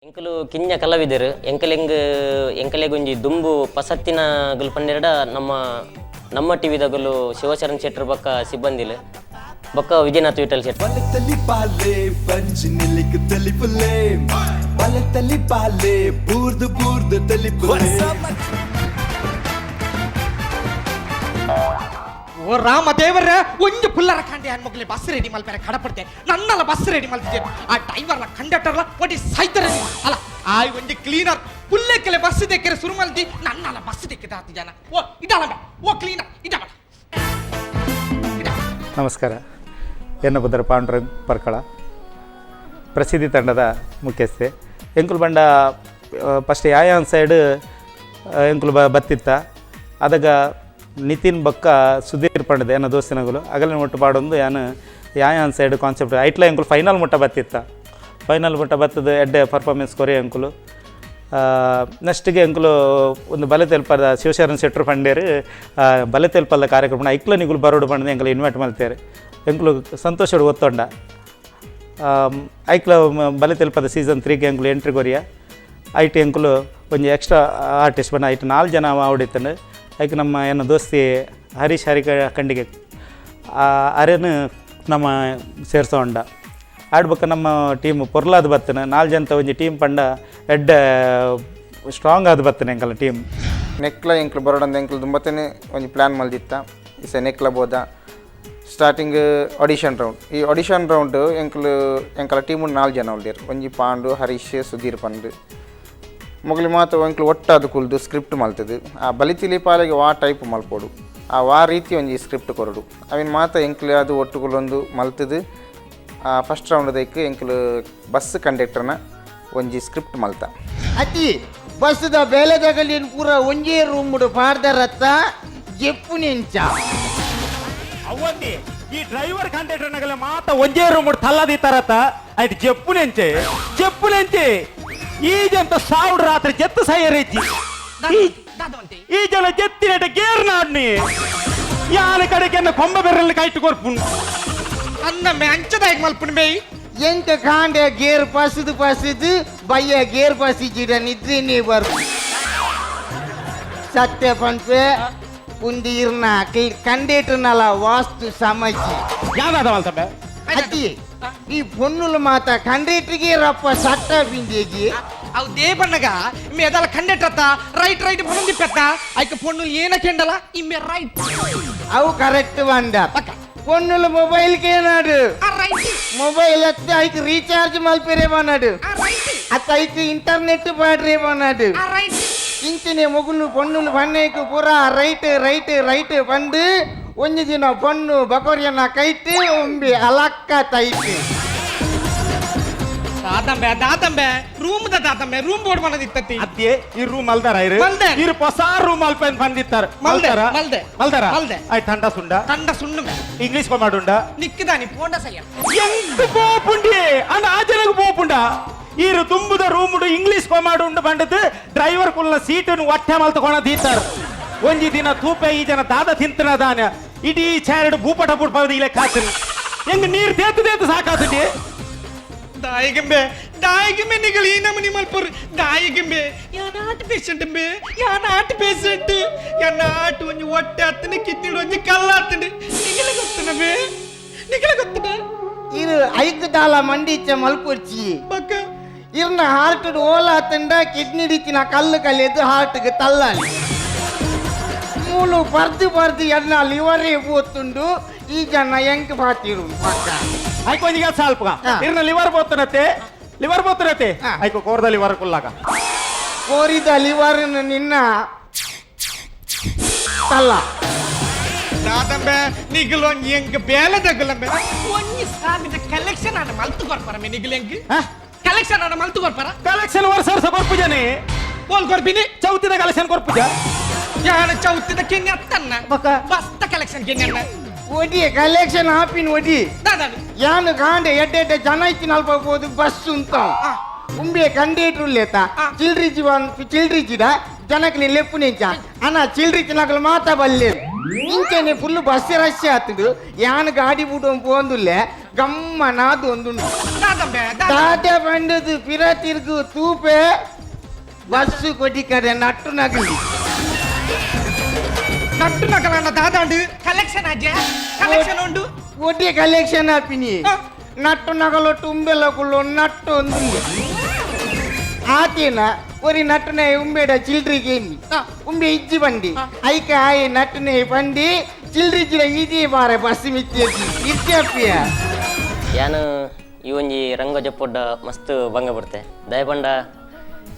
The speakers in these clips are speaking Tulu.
ಎಂಕುಲು ಕಿನ್ಯ ಕಲಾವಿದರು. ಎಂಕಲೆಂಗ್ ಎಂಕಲೆಗೊಂಜಿ ದುಂಬು ಪಸತ್ತಿನ ಗುಲ್ ಪಂಡೆರಡ ನಮ್ಮ ನಮ್ಮ ಟಿವಿದಗುಲು ಶಿವಶರಣ್ ಶೆಟ್ಟರ್ ಬೊಕ್ಕ ಸಿಬ್ಬಂದಿಲು ಬೊಕ್ಕ ವಿಜಯನಾಥ್ ವಿಠಲ್ ಶೆಟ್ಟರ್. ಬಲತಲಿ ಬಾಲೆ ಬಂಜಿ ನಿಲ್ಲಿಕ್ ತಲಿಪುಲೆ, ಬಲತಲಿ ಬಾಲೆ ಬೂರ್ದು ಬೂರ್ದು ತಲಿಪುಲೆ. ಓ ರಾಮ ದೇವರ, ಒಂಜಿ ಪುಲ್ಲರ ಕಾಂಡೆ ಮಗಲೆ ಬಸ್ ರೆಡಿ ಮಲ್ಪೆರೆ ಕಡಪಡ್ತೆ. ನನ್ನಲ್ಲ ಬಸ್ ರೆಡಿ ಮಲ್ತಿದ್ದೆ. ಆ ಡ್ರೈವರ್ಲ ಕಂಡಕ್ಟರ್ಲ ಒಟ್ಟಿ ಸೈತರ ಅಲ್ಲ. ಆ ಒಂಜಿ ಕ್ಲೀನರ್ ಪುಲ್ಲೆಕ್ಕೆಲೆ ಬಸ್ ದೆಕ್ಕರೆ ಶುರು ಮಲ್ತಿ. ನನ್ನಲ್ಲ ಬಸ್ ದೆಕ್ಕಿದ ಆತು ಜನ. ಓ ಇದಲ್ಲ, ಓ ಕ್ಲೀನರ್ ಇದಲ್ಲ. ನಮಸ್ಕಾರ. ಎನ್ನ ಬುದ್ಧರ ಪಾಂಡುರಂಗ್ ಪರ್ಕಳ, ಪ್ರಸಿದ್ಧಿ ತಂಡದ ಮುಖ್ಯಸ್ಥೆ. ಎಂಕುಲು ಬಂಡ ಫಸ್ಟ್ ಯಾಯಾನ್ ಸೈಡ್ ಎಂಕುಲು ಬತ್ತಿತ್ತ. ಅದಗ ನಿತಿನ್ ಬೊಕ್ಕ ಸುಧೀರ್ ಪಂಡದೆ ಎನ್ನ ದೋಸ್ತಿನಗುಲು ಅಗಲಿನ ಒಟ್ಟು ಪಾಡೊಂದು ಯಾನ್ ಯಾಯಾನ್ ಸೈಡ್ ಕಾನ್ಸೆಪ್ಟ್ ಐಟ್ಲ ಎಂಕುಲು ಫೈನಲ್ ಮುಟ್ಟ ಬತ್ತಿತ್ತ. ಫೈನಲ್ ಮುಟ್ಟ ಬತ್ತದ ಎಡ್ಡೆ ಪರ್ಫಾರ್ಮೆನ್ಸ್ ಕೊರಿ ಎಂಕುಲು. ನೆಕ್ಸ್ಟ್ಗೆ ಎಂಕುಲು ಒಂದು ಬಲೆ ತೆಲ್ಪದ ಶಿವಶರಣ್ ಶೆಟ್ರು ಪಂಡೇರು ಬಲೆ ತೆಲ್ಪದ ಕಾರ್ಯಕ್ರಮ ಐಕ್ಲ ನಿಗುಲು ಬರೋಡು ಪಂಡದೆ ಎಂಕುಲು ಇನ್ವೈಟ್ ಮಲ್ತೇರು. ಎಂಕುಲು ಸಂತೋಷಡ್ ಒತ್ತೊಂಡ. ಐಕ್ಲ ಬಲೆ ತೆಲ್ಪದ ಸೀಸನ್ 3ಗೆ ಎಂಕುಲು ಎಂಟ್ರಿ ಕೊರಿಯ. ಐಟ್ ಎಂಕುಲು ಒಂಜಿ ಎಕ್ಸ್ಟ್ರಾ ಆರ್ಟಿಸ್ಟ್ ಬಣ್ಣ ಐಟ್ 4 ಜನ ಆವಡಿತ್ತಂಡು. ಐಕ್ ನಮ್ಮ ಎನ್ನ ದೋಸ್ತಿ ಹರೀಶ್ ಹರಿಕ ಖಂಡಿಗೆ ಅರೇನು ನಮ್ಮ ಸೇರ್ಸೋಂಡ ಆಡ್ಬಕ್ಕ. ನಮ್ಮ ಟೀಮ್ ಪೊರ್ಲಾದ ಬತ್ತನ. 4 ಜನತ ಒಂಜಿ ಟೀಮ್ ಪಂಡ ಎಡ್ಡೆ ಸ್ಟ್ರಾಂಗ್ ಆದ್ ಬತ್ತನೆ ಎಂಕಲ ಟೀಮ್. ನೆಕ್ಲ ಎಂಕ್ಲು ಬರೋಡಂದ ಎಂಕ್ಲು ದುಂಬತ್ತನೆ ಒಂಜಿ ಪ್ಲ್ಯಾನ್ ಮಲ್ದಿತ್ತ. ಇಸೆ ನೆಕ್ಲ ಬೋದ starting audition round. ಈ ಆಡಿಷನ್ ರೌಂಡ್ ಎಂಕ್ಲು ಎಂಕಲ ಟೀಮು 4 ಜನ ಉಲ್ಲೇರು. ಒಂಜಿ ಪಾಂಡು, ಹರೀಶ್, ಸುಧೀರ್ ಪಂಡು ಮೊಗಲಿ ಮಾತ ಎಂಕ್ಲು ಒಟ್ಟಾದ ಕುಲ್ದು ಸ್ಕ್ರಿಪ್ಟ್ ಮಲ್ತದು. ಆ ಬಲಿತಿಲಿ ಪಾಲೆಗೆ ವಾ ಟೈಪ್ ಮಲ್ಪೋಡು, ಆ ವಾ ರೀತಿ ಒಂಜಿ ಸ್ಕ್ರಿಪ್ಟ್ ಕೊರಡು ಅವಿನ ಮಾತ ಎಂಕ್ಲು ಅದು ಒಟ್ಟುಗುಲೊಂದು ಮಲ್ತದು. ಆ ಫಸ್ಟ್ ರೌಂಡ್ ದೈಕ್ ಎಂಕ್ಲು ಬಸ್ ಕಂಡಕ್ಟರ್ನ ಒಂಜಿ ಸ್ಕ್ರಿಪ್ಟ್ ಮಲ್ತ. ಅತಿ ಬಸ್ದ ಬೇಲೆದಗಲಿನ್ ಪೂರ ಒಂಜೇ ರೂಮ್ ಪಾಡ್ದರತ್ತ ಜೆಪ್ಪು ನೆಂಚ. ಅవ్వండి, ಈ ಡ್ರೈವರ್ ಕಂಡಕ್ಟರ್ ನಗಲ ಮಾತ ಒಂಜೇ ರೂಮ್ ತಲ್ಲದಿತ್ತಾರತ್ತ. ಆಯ್ತು, ಜಪ್ಪು ನೆಂಚೆ ಜಪ್ಪು ನೆಂಚೆ. ಈ ಜಂತ ಸಾವುಡ್ ರಾತ್ರಿ ಜೆತ್ತು ಸೈಯರೆಜ್ಜಿ. ಈ ಜನ ಜೆತ್ತಿನಟ ಗೇರ್ ನಾಡ್ನಿ ಯಾನ ಕಡೆಗೆ ಕೊಂಬ ಬೆರಲ್ ಕೈಟ್ ಕೊರ್ಪುನ್. ಅನ್ನಮ್ಮೆ ಅಂಚದಾಯ್ ಮಲ್ಪುನ್ ಬೇಯ್. ಎಂಕ ಕಾಂಡೆ ಗೇರ್ ಪಸುದು ಪಸುದು ಬಯ್ಯ ಗೇರ್ ಪಸಿಜಿಡ ನಿದ್ರೆನೇ ಬರ್. ಸತ್ಯ ಪನ್ಪೆ ಉಂದು ಇರ್ನ ಕಂಡೇಟರ್ನಲ ವಾಸ್ತು ಸಮಜಿ. ಯಾವ್ದಾದ ಮಲ್ತಂಬೆ? ಅತಿ ಈ ಪೊನ್ನುಲು ಮಾತ ಕಂಡೇಟ್ರಿಗೆ ರಪ್ಪ ಸಟ್ಟ ಬಿಂದೇಜಿ. ಅವು they ಬಣ್ಣಗ ಇಮ್ಮೆ ಅದಲ್ಲ ಕಂಡಕ್ಟರ್ ಅತ್ತ ರೈಟ್ ರೈಟ್ ಪಣಂದಿ ಪೆತ್ತ. ಐಕ ಪೊಣ್ಣು ಏನ ಕೆಂಡಲ ಇಮ್ಮೆ ರೈಟ್. ಅವು ಕರೆಕ್ಟ್ ಬಂದ. ಪೊನ್ನುಲು ಮೊಬೈಲ್ ಕೇನಾಡು. ಆ ರೈಟ್. ಮೊಬೈಲ್ ಅತ್ತ ಐಕ್ ರೀಚಾರ್ಜ್ ಮಲ್ಪೆರೆ ಬನ್ನಾಡು. ಆ ರೈಟ್. ಅತ್ತ ಐಕ್ ಇಂಟರ್ನೆಟ್ ಪಾಡ್ರೆ ಬನ್ನಾಡು. ಆ ರೈಟ್. ಇಂಚಿನೆ ಮೊಗುಲು ಪೊನ್ನುಲು ಬಣ್ಣೈಕು ಪೂರ right right right ಬಂದು ಒಂಜಿ ದಿನ ಪೊಣ್ಣು ಬಕೋರಿಯನ್ನ ಕೈಟ್ ಒಂಬಿ ಅಲಕ್ಕ ತೈಟ್. ದಾದಂಬೆ ದಾದಂಬೆ ರೂಮ್ the ದಾದಂಬೆ room board ಬಂದಿತ್ತತಿ. ಅದ್ಯೆ ಈ ರೂಮ್ ಮಲ್ದಾರ ಇರು? ಮಲ್ದೆ. ಇರು ಹೊಸ ರೂಮ್ ಅಲ್ಪೇನ್ ಬಂದಿತ್ತಾರೆ. ಮಲ್ದೆ, ಮಲ್ದಾರ? ಮಲ್ದೆ. ಮಲ್ದಾರ? ಮಲ್ದೆ. ಆಯ್ತು, ತಂಡ ಸುಂಡ? ತಂಡ ಸುಣ್ಣು. ಇಂಗ್ಲಿಷ್ ಮಾಡುಂಡ? ನಿಕ್ಕಿದಾನಿ ಪೋಂಡ ಸಯ್ಯ. ಎಂತ ಪೋಪುಂಡಿ ಅಂಡ ಆ ಜನకు ಪೋಪುಂಡ. ಈರು ತುಂಬುದ ರೂಮ್ ಇಂಗ್ಲಿಷ್ ಕೊಮಾಡುಂಡು ಬಂಡದು ಡ್ರೈವರ್ ಕುಲ್ಲ ಸೀಟನ್ನು ಒಟ್ಟೆ ಮಲ್ತ ಕೊಣ ದೀತಾರ. ಒಂಜಿ ದಿನ ತೂಪೆ ಈ ಜನ ದಾದ ತಿಂತನ ದಾನ ಇಡೀ ಚಾರಡು ಭೂಪಟ ಪುಡ್ಪದ ಇಲ್ಲ ಕಾತನು ಹೆಂಗ್ ನೀರ್ ತೇತು ತೇತು ಸಾಕಾತುಂಡಿ. ದಾಯಿಗಂಬೆ ದಾಯಿಗಂಬೆ ನಿಗಳು ಈ ನಮನಿ ಮಲ್ಪುರ್ ದಾಯಿಗಂಬೆ. ಯಾನ್ ಪೇಷಂಟ್ ಬೆ, ಯಾನ್ ಆಟ್ ಪೇಷಂಟ್. ಯಾನ್ ಆಟ್ ಒಂಜಿ ಹೊಟ್ಟೆ ಹತ್ತನ ಕಿತ್ತಿಡು ಒಂಜಿ ಕಲ್ಲ ಹತ್ತಂಡು. ನಿಗಲ ಗೊತ್ತನ ಬೇ, ನಿಗಲ ಗೊತ್ತನ? ಇರು ಐಕ್ ದಾಲ ಮಂಡಿಚ್ಚ ಮಲ್ಪೊಚ್ಚಿ. ಬಕ್ಕ? ಇರ್ನ ಹಾರ್ಟ್ ಓಲ ತಂಡ ಕಿಡ್ನಿ ಡಿಚ್ಚಿನ ಕಲ್ಲು ಕಲಿಯದು ಹಾರ್ಟ್ಗೆ ತಲ್ಲಾಲಿ. ಮೂಲು ಪರ್ದು ಪರ್ದು ಎನ್ನ ಲಿವರೇ ಪೋತುಂಡು. ಈ ಜನ ಎಂಕ್ ಪಾತಿರು ಪಕ್ಕ. ಐಕ್ ಒಂಜಿ ಕೆಲಸ ಅಲ್ಪ. ಹಾ. ಇರ್ನ ಲಿವರ್ ಬೋತನತ್ತೆ, ಲಿವರ್ ಬೋತನತ್ತೆ. ಹಾ. ಐಕೋ ಕೋರ್ದ ಲಿವರ್ ಕುಲ್ಲಾಗ. ಕೋರಿದ ಲಿವರ್ ನಿನ್ನ ತಲ್ಲ. ದಾದಂಬೆ ನಿಗಲು ಒಂಜಿ ಎಂಕ್ ಬೇಲೆ ದಗಲಂಬೆ. ಒಂಜಿ ಸಾವಿರ ಕಲೆಕ್ಷನ್ ಆನ ಮಲ್ತು ಕೊರ್ಪರ ಮೆ ನಿಗಲು ಎಂಕ್? ಕಲೆಕ್ಷನ್ ಆನ ಮಲ್ತು ಕೊರ್ಪರ? ಕಲೆಕ್ಷನ್ ವರ್ಷ ವರ್ಷ ಕೊರ್ಪುಜನೆ. ಬೋಲ್ ಕೊರ್ಪಿನಿ. ಚೌತಿದ ಕಲೆಕ್ಷನ್ ಕೊರ್ಪುಜ. ಯಾನ ಚೌತಿದ ಕೆನ್ನೆ ಅತ್ತನ್ನ. ಬಕ್ಕ? ಬಸ್ತ ಕಲೆಕ್ಷನ್ ಕೆನ್ನೆ ಅನ್ನ. ಒಡಿ ಕಲೆಕ್ಷನ್ ಆಪಿನ ಒಡಿ. ದಾದಾನು? ಯಾನು ಕಾಂಡೆ ಎಡ್ಡೆ ಎಡ್ಡೆ ಜನ ಇತ್ತಿನ ಅಲ್ಪ ಪೋದು ಬಸ್ ಉಂತ. ಉಂಬೆ ಕಂಡೇಟ್ರು ಲೇತ. ಚಿಲ್ಡ್ರಿ ಜೀವನ್ ಚಿಲ್ಡ್ರಿ ಜಿಡ ಜನಕ್ಕೆ ನೀ ಲೆಪ್ಪು ನಿಂಚ ಅಣ್ಣ ಚಿಲ್ಡ್ರಿ ತಿನ್ನಕಲು ಮಾತಾ ಬಲ್ಲೆ. ಇಂಚನೆ full bus rush ಆತದು. ಯಾನು ಗಾಡಿ ಬಿಡು ಪೋಂದುಲ್ಲೆ. ಗಮ್ಮನಾದು ಒಂದುಂಡು ದಾದೆ ಬಂಡದು ಪಿರ ತಿರುಗು ತೂಪೆ ಬಸ್ಸು ಕೊಡಿ ಕಡೆ ನಟ್ಟು ನಗಲಿ ನಟ್ಟು ನಗಲನ್ನ ದಾದಾಂಡು ಕಲೆಕ್ಷನ್ ಅಜ್ಜ ಕಲೆಕ್ಷನ್ ಉಂಡು ಒಡ್ಡಿ ಕಲೆಕ್ಷನ್ ಆಪಿನಿ ನಟ್ಟು ನಗಲು ತುಂಬೆಲ್ಲ ಕುಳ್ಳು ನಟ್ಟು ಒಂದು ಆತೇನ ಒರಿ ನಟ್ಟನೆ ಉಂಬೇಡ ಚಿಲ್ಡ್ರಿಗೆ ಉಂಬೆ ಇಜ್ಜಿ ಬಂಡಿ ಐಕ ಆಯೆ ನಟ್ಟನೆ ಬಂಡಿ ಚಿಲ್ಡ್ರಿ ಜಿರ ಈಜಿ ಬಾರೆ ಬಸ್ ಮಿತ್ತಿ ಇತ್ಯಪ್ಪಿಯ ಯಾನು ಈ ಒಂಜಿ ರಂಗ ಜಪ್ಪೊಡ್ಡ ಮಸ್ತ್ ಭಂಗ ಬಿಡ್ತೆ ದಯಪಂಡ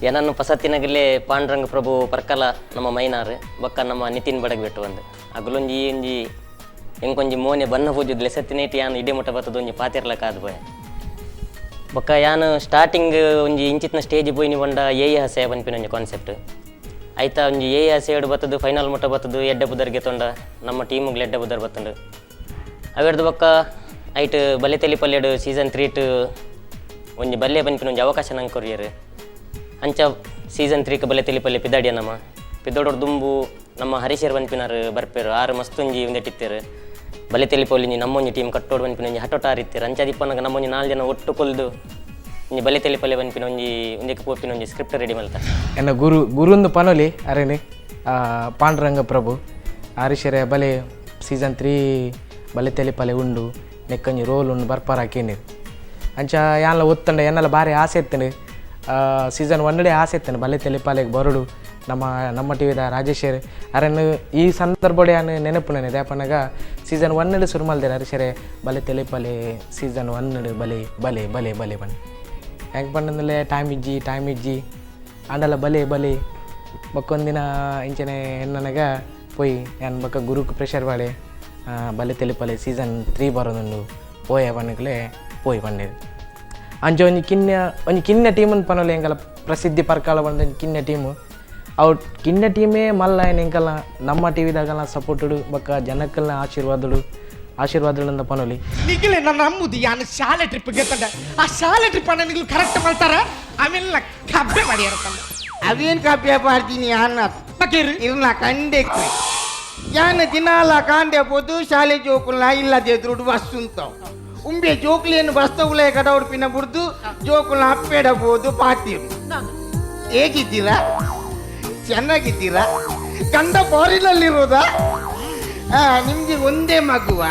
ಏನನ್ನು ಪಸತ್ತಿನಗಲೇ ಪಾಂಡುರಂಗ ಪ್ರಭು ಪರ್ಕಲ ನಮ್ಮ ಮೈನಾರ್ ಬೊಕ್ಕ ನಮ್ಮ ನಿತಿನ್ ಬಡಗ್ ಬಿಟ್ಟು ಬಂದು ಅಗಲೊಂಜಿ ಈ ಒಂಜಿ ಎಂಕೊಂಜಿ ಮೋನೆ ಬನ್ನ ಪೂಜುದ್ ಲೆಸತ್ತಿನೇಟಿ ಯಾನ್ ಇಡೇ ಮುಟ್ಟ ಬತ್ತದ ಒಂಜಿ ಪಾತಿರ್ಲಕ್ಕ ಆದ್ ಪೋಯೆ. ಬೊಕ್ಕ ಯಾನ್ ಸ್ಟಾರ್ಟಿಂಗ್ ಒಂಜಿ ಇಂಚಿತ್ನ ಸ್ಟೇಜ್ ಪೋಯಿನಿ ಬಂಡ ಏ ಹಸೆ ಪನ್ಪಿನ ಒಂಜಿ ಕಾನ್ಸೆಪ್ಟ್ ಐತ ಒಂಜಿ ಏ ಹಸೆ ಬತ್ತದು ಫೈನಲ್ ಮುಟ್ಟ ಬತ್ತದು ಎಡ್ಡೆ ಬುದರ್ಗೆ ತೊಂಡ ನಮ್ಮ ಟೀಮುಗ್ಲು ಎಡ್ಡೆ ಬುದರ್ ಬತ್ತಂಡು ಅವೆರ್ದು ಬೊಕ್ಕ ಐಟ್ ಬಲ್ಲೆ ತೆಲಿ ಪಲ್ಯಡು ಸೀಸನ್ 3 ಒಂಜಿ ಬಲ್ಲೆ ಪನ್ಪಿನ ಒಂಜಿ ಅವಕಾಶ ನಂಗೆ ಕೊರಿಯರು ಅಂಚ ಸೀಸನ್ 3 ಬಲ್ಲೆ ತೆಲಿ ಪಲ್ಯ ಪಿದಾಡಿಯ ನಮ್ಮ ಪಿದೋಡೋರ್ ದುಂಬು ನಮ್ಮ ಹರೀಶರ್ ಪನ್ಪಿನಾರು ಬರ್ಪೇರು ಆರು ಮಸ್ತೊಂಜಿ ಒಂದೆಟ್ಟಿತ್ತೇರು ಬಲ್ಲೆ ತೆಲಿ ಪೊಲಿಂಜಿ ನಮ್ಮೊಂಜಿ ಟೀಮ್ ಕಟ್ಟೋಡು ಪನ್ಪಿನ ಒಂಜಿ ಹಟೋಟ ಇತ್ತೀರು ಅಂಚ ದಿಪ್ಪನಗ ನಮ್ಮೊಂಜಿ 4 ಜನ ಒಟ್ಟು ಕೊಲ್ದು ಒಂಜಿ ಬಲ್ಲೆ ತೆಲಿ ಪಲ್ಯ ಪನ್ಪಿನ ಒಂಜಿ ಒಂದಕ್ಕೆ ಪೋಪಿನ ಒಂಜಿ ಸ್ಕ್ರಿಪ್ಟ್ ರೆಡಿ ಮಲ್ತ. ಎನ್ನ ಗುರು ಗುರುಂದು ಪನೊಲಿ ಅರೇನೆ ಪಾಂಡುರಂಗ ಪ್ರಭು ಹರೀಶರೇ ಬಲೆ ಸೀಸನ್ 3 ಬಲೆ ತೆಲಿ ಪಲೆ ಉಂಡು ನೆಕ್ಕಂಜಿ ರೋಲ್ ಉಂಡು ಬರ್ಪಾರ ಹಾಕೇನಿ ಅಂಚ ಯಾನ್ಲ ಒತ್ತಂಡ ಎನ್ನಲ ಭಾರಿ ಆಸೆ ಇತ್ತಂಡು ಸೀಸನ್ 1 ಆಸೆ ಇತ್ತಂಡು ಬಲೆ ತೆಲಿ ಪಾಲೆಗೆ ಬರೋಡು ನಮ್ಮ ನಮ್ಮ ಟಿ ವಿದ ರಾಜೇಶರ್ ಅರನ್ನು ಈ ಸಂದರ್ಭ ಯಾನ್ ನೆನಪು ದಾಪನಾಗ ಸೀಸನ್ 1 ಶುರು ಮಲ್ದೇರು ಹರೀಶರೇ ಬಲೆ ತೆಲಿ ಪಲೆ ಸೀಸನ್ 1 ಬಲೆ ಬಲೆ ಬಲೆ ಬಲೆ ಬನ್ನಿ ಹೆಂಗೆ ಪಂಡಂದಲೇ ಟೈಮ್ ಇಜ್ಜಿ ಟೈಮ್ ಇಜ್ಜಿ ಅಂಡಲ ಬಲೆ ಬಲೆ ಬಕ್ಕೊಂದಿನ ಇಂಚನೆ ಎನ್ನನಗ ಪೋಯ್ ಯಾನ್ ಬೊಕ್ಕ ಗುರುಕ್ ಪ್ರೆಷರ್ ಬಾಳೆ ಬಲೆ ತೆಲಿಪಲೆ ಸೀಸನ್ 3 ಬರೋದುಂಡು ಪೋಯ ಪನ್ನಕಲೆ ಪೋಯ್ ಪಂಡೇರು ಅಂಚ ಒಂಜಿ ಕಿನ್ಯ ಟೀಮನ್ ಪನೊಲಿ ಎಂಕಲ ಪ್ರಸಿದ್ಧಿ ಪರ್ಕಾಲ ಬಂದ ಒಂಜಿ ಕಿನ್ಯ ಟೀಮು ಅವು ಕಿನ್ಯ ಟೀಮೇ ಮಲ್ಲ ಏನ್ ಎಂಕಲ್ನ ನಮ್ಮ ಟಿ ವಿದಾಗಲ ಸಪೋರ್ಟುಡು ಬೊಕ್ಕ ಜನಕ್ಕಲ್ನ ಆಶೀರ್ವಾದಡು ಆಶೀರ್ವಾದಗಳಿಂದ ಪನೊಲಿ. ನಿಗಿಲೆ ನನ್ನ ನಂಬುದು ಯಾನು ಶಾಲೆ ಟ್ರಿಪ್ ಗೆತ್ತಂಡ ಆ ಶಾಲೆ ಟ್ರಿಪ್ ಅನ್ನ ನಿಗಿಲು ಕರೆಕ್ಟ್ ಮಾಡ್ತಾರ ಆಮೇಲೆ ಕಬ್ಬೆ ಮಾಡಿ ಇರತ್ತಂಡ ಅವೇನು ಕಬ್ಬೆ ಪಾಡ್ತೀನಿ ಅನ್ನ ಬಕೇರು ಇರ್ನ ಕಂಡೆಕ್ ಯಾನ ದಿನಾಲ ಕಾಂಡೆ ಪೋದು ಶಾಲೆ ಜೋಕುಲ್ನ ಇಲ್ಲದೆ ದುಡ್ಡು ಬಸ್ ಉಂತಾವ್ ಉಂಬೆ ಜೋಕ್ಲಿಯನ್ನು ಬಸ್ತವುಲೇ ಕಡೌಡ್ಪಿನ ಬುಡ್ದು ಜೋಕುಲ್ನ ಅಪ್ಪೆಡ ಬೋದು ಪಾತಿರು. ಹೇಗಿದ್ದೀರಾ? ಚೆನ್ನಾಗಿದ್ದೀರಾ? ಗಂಡ ಫಾರಿನಲ್ಲಿರೋದಾ? ನಿಮಗೆ ಒಂದೇ ಮಗುವ?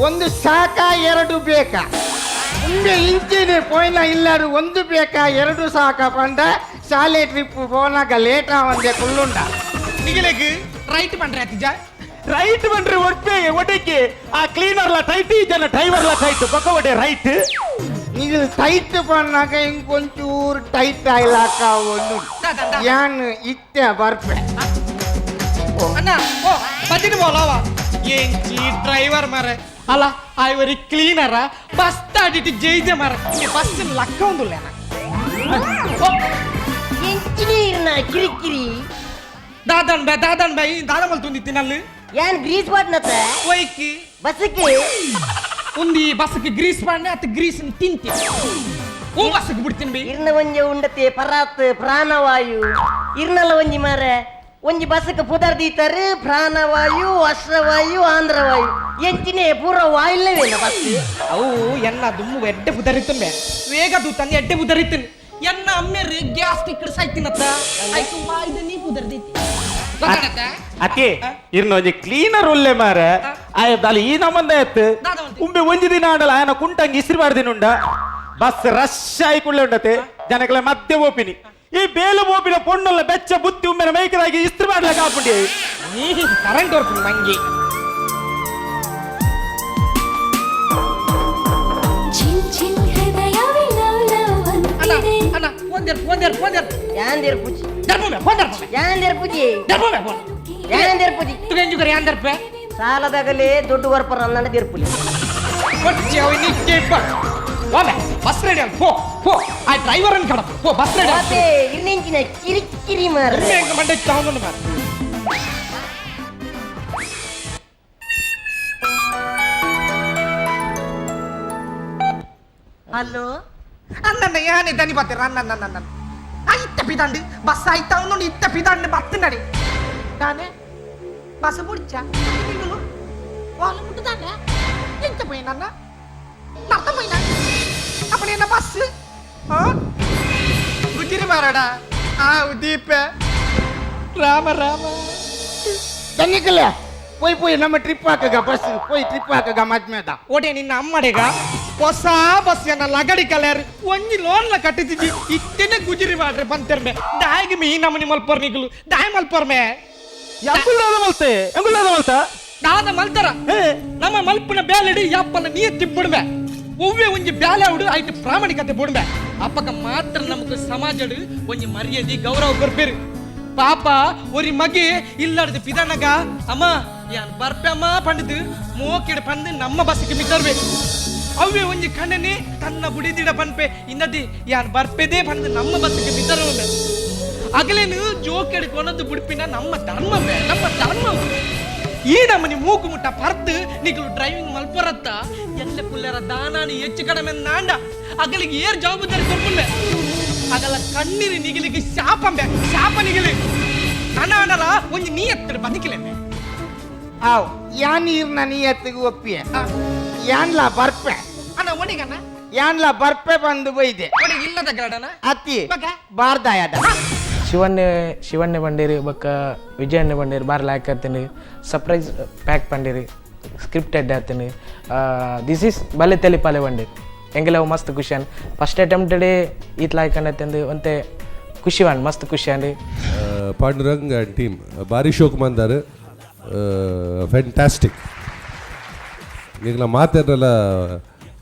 ಒಂದು ಸಾಕ ಎರಡು ಬೇಕಾ? ಉಂಬೆ ಇಂಚೇನೆ ಪೋಯ್ನ ಇಲ್ಲಾರು ಒಂದು ಬೇಕಾ ಎರಡು ಸಾಕ ಪಂಡ ಶಾಲೆ ಟ್ರಿಪ್ ಪೋನಾಗ ಲೇಟ್ ಆವಂದೆ ಕುಳ್ಳುಂಡ. ನಿಗಿಲೆಗ್ ರೈಟ್ ಪಂಡ್ರೆ ಅತಿಜ ರೈಟ್ ಬಂಡ್ರಿ ಒಟ್ಟೆ ಒಡಕ್ಕೆ ಆ ಕ್ಲೀನರ್ಲ ಟೈಟ್ ಈ ಜನ ಡ್ರೈವರ್ಲ ಟೈಟ್ ಬೊಕ್ಕ ಒಡೆ ರೈಟ್ ನೀವು ಟೈಟ್ ಪಣ್ಣಾಗ ಇಂಕೊಂಚೂರು ಟೈಟ್ ಆಯ್ಲಾಕ ಒಂದು ಯಾನ್ ಇತ್ತೆ ಬರ್ಪೆ. ಅಣ್ಣ ಓ ಬದಿನ ಬೋಲವ ಎಂಚಿ ಡ್ರೈವರ್ ಮಾರೆ ಅಲ್ಲ ಆಯ್ವರಿ ಕ್ಲೀನರ ಬಸ್ ತಾಡಿಟ್ಟು ಜೈದೆ ಮಾರೆ ಬಸ್ ಲಕ್ಕ ಒಂದುಲ್ಲ ಎಂಚಿನೀರ್ನ ಕಿರಿಕಿರಿ ದಾದನ್ ಬೇ ದಾದನ್ ಬೇ ದಾದ ಮಲ್ತುಂದಿತ್ತಿ ನಲ್ಲಿ ಯಾನ್ ಗ್ರೀಸ್ ಬಾಟ್ನತ್ತ ಒಯ್ಕಿ ಬಸ್ಗೆ ಉಂದಿ ಬಸ್ಗೆ ಗ್ರೀಸ್ ಬಾಡ್ನೆ ಅತ್ತ ಗ್ರೀಸ್ ತಿಂತಿ ಓ ಬಸ್ಗೆ ಬಿಡ್ತೀನಿ ಬಿ ಇರ್ನ ಒಂಜಿ ಉಂಡತೆ ಪರಾತ್ ಪ್ರಾಣವಾಯು ಇರ್ನಲ್ಲ ಒಂಜಿ ಮಾರೆ ಒಂಜಿ ಬಸ್ಗೆ ಪುದರ್ ದೀತಾರೆ ಪ್ರಾಣವಾಯು ಅಶ್ರವಾಯು ಆಂಧ್ರವಾಯು ಎಂಚಿನೇ ಪೂರ ವಾಯುಲ್ಲವೇನ ಬಸ್ ಅವು ಎನ್ನ ದುಮ್ಮು ಎಡ್ಡೆ ಪುದರಿತ್ತುಂಬೆ ವೇಗ ದೂತಂದು ಎಡ್ಡೆ ಪುದರಿತ್ತನ್ ಎನ್ನ ಅಮ್ಮೆರು ಗ್ಯಾಸ್ ಟಿಕ್ಕಡ್ ಸಾಯ್ತಿನತ್ತ ಆಯ್ತು ವಾಯ್ದ ನೀ ಪುದರ್ದೀತಿ ಅತಿ ಇರ್ನ ಒಂಜಿ ಕ್ಲೀನರ್ ಉಲ್ಲೆ ಮಾರೆ ಆಯ್ ಈ ನಮ್ಮಂದ ಎತ್ತು ಉಂಬೆ ಒಂಜಿ ದಿನ ಆಡಲ್ಲ ಆಯನ ಕುಂಟಂಗಿ ಇಸ್ರಿ ಬಾರ್ದಿನುಂಡ ಬಸ್ ರಶ್ ಆಯ್ಕೊಳ್ಳೆ ಉಂಡತೆ ಜನಗಳ ಮಧ್ಯೆ ಓಪಿನಿ ಈ ಬೇಲು ಓಪಿನ ಪೊಣ್ಣಲ್ಲ ಬೆಚ್ಚ ಬುತ್ತಿ ಉಮ್ಮೆನ ಮೈಕದಾಗಿ ಇಸ್ತ್ರಿ ಮಾಡ್ಲಕ್ಕ ಆಪುಂಡಿ ಕರೆಂಟ್ ವರ್ಪುಂಡು ಮಂಗಿ ಅಣ್ಣ ಅಣ್ಣ ಫೋನ್ ಫೋನ್ ಫೋನ್ ಯಾನ್ ಪೂಜಿ ದರ್ಪುಮೆ ಫೋನ್ ದರ್ಪುಮೆ ಯಾನ್ ಪೂಜಿ ದರ್ಪುಮೆ ಫೋನ್ ಯಾನ್ ಪೂಜಿ ತುಗೆಂಜುಗರ ಯಾನ್ ದರ್ಪೆ ಸಾಲದಾಗಲೇ ದೊಡ್ಡ ವರ್ಪರ ಅನ್ನಡ ದೆರ್ಪುಲಿ ಕೊಚ್ಚಿ ಅವನಿಗೆ ಓಮೆ ಬಸ್ ರೆಡಿ ಅಲ್ಲ ಪೋ ಪೋ ಆ ಡ್ರೈವರ್ ಅನ್ನು ಕಡಪ ಪೋ ಬಸ್ ರೆಡಿ ಅದೇ ಇನ್ನೆಂಚಿನ ಕಿರಿಕಿರಿ ಮಾರ ಮಂಡೆ ತಗೊಂಡು ಮಾರ ಹಲೋ ಅನ್ನ ಯಾನೆ ದನಿ ಬಾತಿರ ಅನ್ನ ಅನ್ನ ಅನ್ನ ಇತ್ತ ಪಿದಾಂಡು ಬಸ್ ಆಯ್ತಾ ಅವನು ಇತ್ತ ಪಿದಾಂಡು ಬತ್ತನಡಿ ತಾನೆ ಬಸ್ ಬುಡ್ಚ ಓಲ ಮುಟ್ಟುದಾನೆ ಎಂತ ಪೋಯಿನ ಅನ್ನ ಅರ್ಥ ಅಪ್ಪಣ ಬಸ್ ಗುಜಿರಿ ಮಾರಾಡ ಆ ದೀಪ ರಾಮ ರಾಮ ತನ್ನಿಕಲ್ಲ ಪೋಯ್ ಪೋಯ್ ನಮ್ಮ ಟ್ರಿಪ್ ಹಾಕಗ ಬಸ್ ಪೋಯ್ ಟ್ರಿಪ್ ಹಾಕಗ ಮದ್ಮೇದ ಓಡೆ ನಿನ್ನ ಅಮ್ಮಡೆಗ ಹೊಸ ಬಸ್ ಎನ್ನ ಲಗಡಿ ಕಲ್ಯಾರ್ ಒಂಜಿ ಲೋನ್ಲ ಕಟ್ಟಿದ್ದಿ ಇತ್ತನೆ ಗುಜಿರಿ ಮಾಡ್ರೆ ಬಂತಿರ್ಮೆ ದಾಯಿಗೆ ಮೀ ನಮನಿ ಮಲ್ಪರ್ ನಿಗುಲು ದಾಯಿ ಮಲ್ಪರ್ಮೆ. ಎಂಗುಲ್ಲಾದ ಮಲ್ತೆ, ಎಂಗುಲ್ಲಾದ ಮಲ್ತ. ದಾದ ಮಲ್ತರ ನಮ್ಮ ಮಲ್ಪನ ಬೇಲೆಡಿ ಯಪ್ಪನ ನೀ ತಿಬ್ಬುಡ್ಮೆ ಒವ್ವೆ ಒಂಜಿ ಬ್ಯಾಲೆ ಅವಡು ಐಟ್ ಪ್ರಾಮಾಣಿಕತೆ ಬುಡ್ಮೆ ಅಪ್ಪಕ ಮಾತ್ರ ನಮಕ್ ಸಮಾಜಡು ಒಂಜಿ ಮರ್ಯಾದೆ ಗೌರವ ಕೊರ್ಪೇರು. ಪಾಪ ಒರಿ ಮಗೆ ಇಲ್ಲಾಡ್ದು ಪಿದನಗ ಅಮ್ಮ ಯಾನ್ ಬರ್ಪೆಮ್ಮ ಪಂಡಿತು ಮೋಕಿಡ ಪಂದು ನಮ್ಮ ಬಸ್ಸಿಗೆ ಮಿತ್ತರ್ಬೇಕು. ಅವ್ವೆ ಒಂಜಿ ಕಣ್ಣನೆ ತನ್ನ ಬುಡಿದಿಡ ಪನ್ಪೆ ಇನ್ನದಿ ಯಾನ್ ಬರ್ಪೆದೇ ಪಂದು ನಮ್ಮ ಬಸ್ಸಿಗೆ ಮಿತ್ತರ್ವೆ. ಅಗಲೇನು ಜೋಕೆಡ್ ಕೊನದು ಬುಡ್ಪಿನ ನಮ್ಮ ಧರ್ಮ ಬೇ, ನಮ್ಮ ಧರ್ಮ. ಈ ನಮ್ಮನಿ ಮೂಗು ಮುಟ್ಟ ಪರ್ದು ನಿಗಲು ಡ್ರೈವಿಂಗ್ ಮಲ್ಪರತ್ತ ಎಲ್ಲ ಪುಲ್ಲರ ದಾನಾನಿ ಹೆಚ್ಚು ಕಡಿಮೆ ನಾಂಡ ಅಗಲಿಗೆ ಏರ್ ಜವಾಬ್ದಾರಿ ಕೊರ್ಪುಂಡೆ ಅಗಲ ಕಣ್ಣೀರು ನಿಗಿಲಿಗೆ ಶಾಪಂಬೆ ಶಾಪ ನಿಗಿಲಿ ನನ್ನ ಒಂಜಿ ನೀ ಎತ್ತಡ ಬದುಕಿಲೆಂಬೆ. ಆವ್ ಯಾನ್ ಈರ್ನ ನೀಯತ್ತಿಗೆ ಒಪ್ಪಿಯ ಯಾನ್ಲಾ ಬರ್ಪೆ ಅಣ್ಣ ಒಡಿಗಣ್ಣ ಯಾನ್ಲಾ ಬರ್ಪೆ ಬಂದು ಬೈದೆ ಒಡಿ ಇಲ್ಲದ ಗಡನ ಅತ್ತಿ ಬಕ? ಬಾರ್ದಾಯದ. ಶಿವನ್ನೇ ಶಿವನ್ನೇ ಬಂಡೇರಿ ಬೊಕ್ಕ ವಿಜಯಣ್ಣೆ ಬಂಡೇರಿ ಬಾರಿ ಲಾಯ್ಕ್ ಆತೀನಿ, ಸರ್ಪ್ರೈಸ್ ಪ್ಯಾಕ್ ಪಂಡೇರಿ, ಸ್ಕ್ರಿಪ್ಟ್ ಎಡ್ಡೆ ಆತೀನಿ. This is ಬಲೆ ತೆಲಿಪಾಲೆ ಬಂಡೇರಿ ಎಂಗೆಲ್ಲ ಅವು ಮಸ್ತ್ ಖುಷಿ ಅನ್ ಫಸ್ಟ್ ಅಟೆಂಪ್ಟೆಡ್ ಈತ್ ಲಾಯ್ಕ್ ಅನ್ನತ್ತಂದು ಒಂತೆ ಖುಷಿ ವಾಂಡ್ ಮಸ್ತ್ ಖುಷಿ ಅಂಡ್. ಪಾಂಡುರಂಗ್ ಆ್ಯಂಡ್ ಟೀಮ್ ಭಾರಿ ಶೋಕ್ ಮಂದಾರು, ಫ್ಯಾಂಟಾಸ್ಟಿಕ್. ಈಗಲ ಮಾತಾಡಲ್ಲ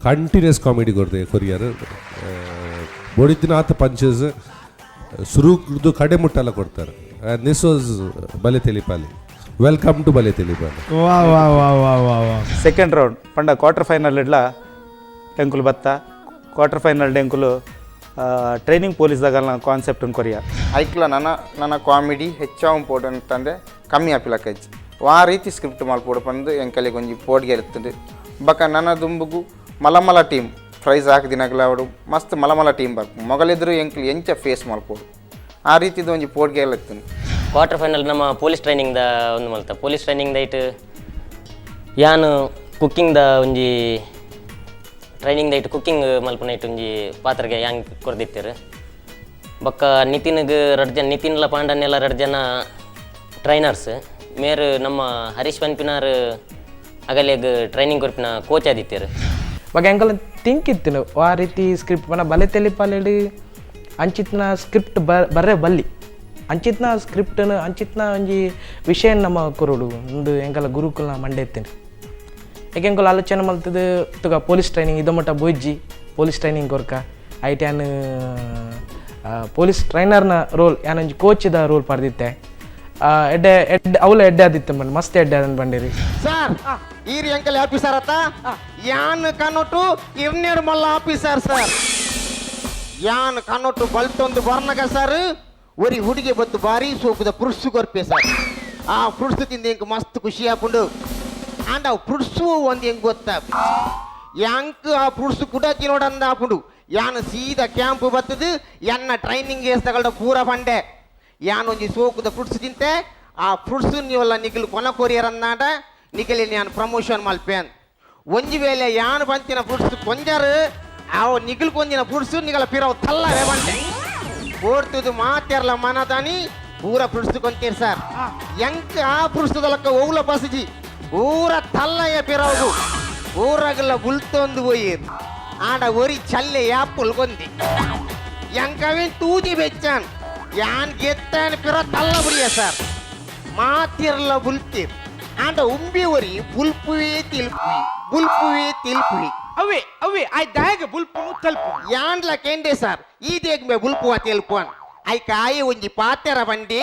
ಕಂಟಿನ್ಯೂಸ್ ಕಾಮಿಡಿ ಕೊಡ್ದೆ ಕೊರಿಯರ್ ಬೊಡಿತಿನ ಆತ ಪಂಚಸ್ ಸುರುಕ್ದು ಕಡೆ ಮುಟ್ಟಲ್ಲ ಕೊಡ್ತಾರೆ. ಆ್ಯಂಡ್ this was ಬಲೆ ತೆಲಿಪಾಲಿ. Welcome to ಬಲೆ ತೆಲಿಪಾಲಿ. ವಾ ವಾ ವಾ ವಾ ವಾ ವಾ. ಸೆಕೆಂಡ್ ರೌಂಡ್ ಪಂಡ ಕ್ವಾರ್ಟರ್ ಫೈನಲ್ ಇಡ್ಲ ಎಂಕುಲು ಬತ್ತ ಕ್ವಾರ್ಟರ್ ಫೈನಲ್ ಎಂಕುಲು ಟ್ರೈನಿಂಗ್ ಪೊಲೀಸ್ದಾಗ ಕಾನ್ಸೆಪ್ಟ್ ಕೊರಿಯ. ಐಕ್ಲ ನನ್ನ ನನ್ನ ಕಾಮಿಡಿ ಹೆಚ್ಚಾವು ಪೋಡು ಅಂತಂದೆ ಕಮ್ಮಿ ಆಪಿಲಕ್ಕಜ್ಜಿ ಆ ರೀತಿ ಸ್ಕ್ರಿಪ್ಟ್ ಮಲ್ಪೋಡು ಪಂದು ಎಂಕಲಿಗೆ ಒಂಜಿ ಪೋಡ್ಗೆ ಇರ್ತದೆ. ಬಕ ನನ್ನ ದುಂಬುಗು ಮಲಮಲ ಟೀಮ್ ಪ್ರೈಸ್ ಹಾಕಿದಿನಾಗಲ ಅವಡು ಮಸ್ತ್ ಮಲಮಲ ಟೀಮ್ ಬರ್ಪು ಮೊಗಲಿದ್ರು ಎಂಕಲ್ ಎಂಚ ಫೇಸ್ ಮಲ್ಪೋಡು ಆ ರೀತಿದ ಒಂಜಿ ಪೋಡ್ಗೆ ಇರ್ತದೆ. ಕ್ವಾರ್ಟರ್ ಫೈನಲ್ ನಮ್ಮ ಪೊಲೀಸ್ ಟ್ರೈನಿಂಗ್ the ಒಂದು ಮಲ್ತ ಪೊಲೀಸ್ ಟ್ರೈನಿಂಗ್ ದೈಟ್ ಯಾನ್ ಕುಕ್ಕಿಂಗ್ the ಒಂಜಿ ಟ್ರೈನಿಂಗ್ ದೈಟ್ ಕುಕ್ಕಿಂಗ್ ಮಲ್ಪುನ ಐಟ್ ಒಂಜಿ ಪಾತ್ರಗೆ ಯಾಂಗ್ ಕೊರ್ದಿತ್ತೆರ್. ಬೊಕ್ಕ ನಿತಿನ್ಗ್ ರಡ್ಡ್ ಜನ ನಿತಿನ್ಲ ಪಾಂಡನ್ನೆಲ್ಲ ರಡ್ಡ್ ಜನ ಟ್ರೈನರ್ಸ್ ಮೇರ್ ನಮ್ಮ ಹರೀಶ್ ಪನ್ಪಿನಾರ್ ಅಗಲೆಗ್ ಟ್ರೈನಿಂಗ್ ಕೊರ್ಪಿನ ಕೋಚ್ ಆದಿತ್ತೆರ್. ಬೊಕ್ಕ ಎಂಕಲ್ನ ಥಿಂಕ್ ಇತ್ತಿನ ಆ ರೀತಿ ಸ್ಕ್ರಿಪ್ಟ್ ಪಂಡ ಬಲೆ ತೆಲಿಪಾಲೆಡ್ ಅಂಚಿತ್ನ ಸ್ಕ್ರಿಪ್ಟ್ ಬರ್ರೆ ಬಲ್ಲಿ ಅಂಚಿತ್ನ ಸ್ಕ್ರಿಪ್ಟ್ನ ಅಂಚಿತ್ನ ಒಂಜಿ ವಿಷಯ ನಮ್ಮ ಕೊರೊಡು ಒಂದು ಎಂಕಲ ಗುರುಕುಲ್ನ ಮಂಡೆ ಇತ್ತೇನೆ. ಯಾಕೆ ಎಂಕುಲು ಆಲೋಚನೆ ಮಲ್ತದು ತುಗ ಪೊಲೀಸ್ ಟ್ರೈನಿಂಗ್ ಇದು ಮಟ್ಟ ಬೋಜ್ಜಿ ಪೊಲೀಸ್ ಟ್ರೈನಿಂಗ್ ಕೊರ್ಕ ಐಟ್ ಯಾನ್ ಪೊಲೀಸ್ ಟ್ರೈನರ್ನ ರೋಲ್ ಯಾನೊಂಜಿ ಕೋಚ್ದ ರೋಲ್ ಪಡೆದಿತ್ತೆ. ಎಡ್ಡೆ ಎಡ್ಡೆ ಅವಲ ಎಡ್ಡೆ ಆದಿತ್ತೆ ಬಂದು ಮಸ್ತ್ ಎಡ್ಡೆ ಆದನ್ ಬಂಡೇರಿ. ಸರ್ ಈರಿ ಅಂಕಲ್ ಆಫೀಸರ್ ಅತ್ತ ಯಾನ್ ಕನೋಟು ಇರ್ನೇಡು ಮಲ್ಲ ಆಫೀಸರ್ ಸರ್ ಯಾನ್ ಕನೋಟು ಬಲ್ತೊಂದು ಬರ್ನಗ ಸರ್ ಒರಿ ಹುಡುಗಿ ಬತ್ತು ಭಾರಿ ಸೋಕುದ ಫ್ರೂಟ್ಸ್ ಕೊರ್ಪೆ ಸರ್. ಆ ಫ್ರೂಟ್ಸ್ ತಿಂದು ಎಂಕ್ ಮಸ್ತ್ ಖುಷಿ ಆಪುಂಡು. ಆಂಡ ಅವು ಫ್ರೂಟ್ಸು ಒಂದು ಹೆಂಗ್ ಗೊತ್ತಾ ಯಾಂಕ್ ಆ ಫ್ರೂಟ್ಸ್ ಕೂಡ ತಿನ್ನೋಡಂದ ಆಪುಂಡು. ಯಾನ್ ಸೀದಾ ಕ್ಯಾಂಪ್ ಬತ್ತದು ಎನ್ನ ಟ್ರೈನಿಂಗ್ ಏಸ್ತಗಳ ಪೂರ ಪಂಡೆ ಯಾನ್ ಒಂಜಿ ಸೋಕುದ ಫ್ರೂಟ್ಸ್ ತಿಂತೆ ಆ ಫ್ರೂಟ್ಸ್ ನೀವೆಲ್ಲ ನಿಖಲ್ ಕೊನ ಕೊರಿಯರ್ ಅಂದಾಂಡ ನಿಖಲಿ ನಾನು ಪ್ರಮೋಷನ್ ಮಲ್ಪೇನ್. ಒಂಜಿ ವೇಳೆ ಯಾನ್ ಬಂತಿನ ಫ್ರೂಟ್ಸ್ ಕೊಂಜಾರು ಅವು ನಿಖಲ್ ಕೊಂದಿನ ಫ್ರೂಟ್ಸ್ ನಿಗಲ ಪಿರವು ತಲ್ಲವೇ ಬಂಡೆ ಓಡ್ತದು ಮಾತೆರ್ಲ ಮನದಾನಿ ಪೂರ ಫ್ರೂಟ್ಸ್ ಕೊಂತೀರಿ ಸರ್. ಎಂಕ್ ಆ ಫ್ರೂಟ್ಸ್ ದಲಕ್ಕ ಓವ್ಲ ಬಸಜಿ ಊರ ತಲ್ಲಯ ಪಿರವು ಊರಾಗಲ್ಲ ಬುಲ್ತೊಂದು ಪೋಯಿ ಆಡ ಒರಿ ಚಲ್ಲೆ ಯಾಪುಲ್ ಕೊಂದಿ ಎಂಕವೇನ್ ತೂದಿ ಬೆಚ್ಚಾನ್ ಯಾನ್ ಗೆತ್ತಾನ್ ಪಿರ ತಲ್ಲ ಬುಡಿಯ ಸರ್ ಮಾತಿರ್ಲ ಬುಲ್ತೀರ್ ಆಂಡ ಉಂಬಿ ಒರಿ ಬುಲ್ಪುವೆ ತಿಲ್ಪುವಿ ಬುಲ್ಪುವೆ ತಿಲ್ಪುವಿ. ಅವೇ ಅವೇ ಆಯ್ ದಾಯಗ ಬುಲ್ಪುನು ತಲ್ಪು ಯಾನ್ಲ ಕೇಂಡೆ ಸರ್ ಈ ದೇಗ್ ಮೇ ಬುಲ್ಪುವ ತೆಲ್ಪುವನ್ I ಕಾಯಿ ಒಂಜಿ ಪಾತೆರ ಬಂಡಿ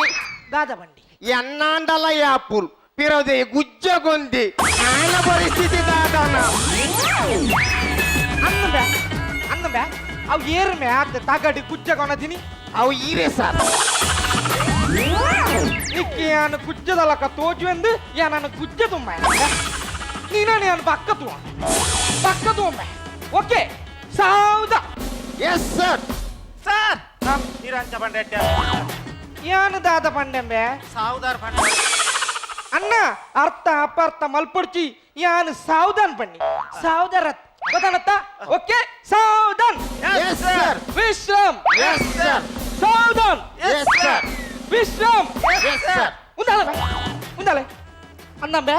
ದಾದ ಬಂಡಿ ಎನ್ನಾಂಡಲ ಯಾಪುಲ್ ಪಿರದೆ ಗುಜ್ಜಗೊಂದಿ ಆನ ಪರಿಸ್ಥಿತಿ ದಾದನ. ಅನ್ನ ಬೇ ಅನ್ನ ಬೇ ಅವು ಏರ್ ಮೇ ಆತ ತಗಡಿ ಗುಜ್ಜಗೊನದಿನಿ. ಅವು ಈರೆ ಸರ್. ನಿಕ್ಕೆ ಯಾನು ಗುಜ್ಜದಲಕ ತೋಜುವೆಂದು ಯಾನನ್ನು ಗುಜ್ಜ ತುಂಬ ನೀನಾನೆ ಯಾನು ಪಕ್ಕ ತೂವ ಪಕ್ಕ ತೂಂಬೆ okay Soudha. Yes sir. Sir ನೀರಂಚ ಬಂಡೆ ಯಾನು ದಾದ ಪಂಡೆಂಬೆ ಸಾವುದಾರ್ ಬಂಡೆ. ಅಣ್ಣ ಅರ್ಥ ಅಪಾರ್ಥ ಮಲ್ಪೊಡ್ಚಿ ಯಾನು ಸಾವಧಾನ್ ಬನ್ನಿ ಸಾವಧಾರ ಗೊತ್ತಾನತ್ತ? ಓಕೆ, ಸಾವಧಾನ್. Yes sir. Vishram. Yes sir. ಸಾವಧಾನ್. Yes sir. Vishram. Yes sir. ಉಂದಾಲೆ ಉಂದಾಲೆ ಅಣ್ಣಂಬೆ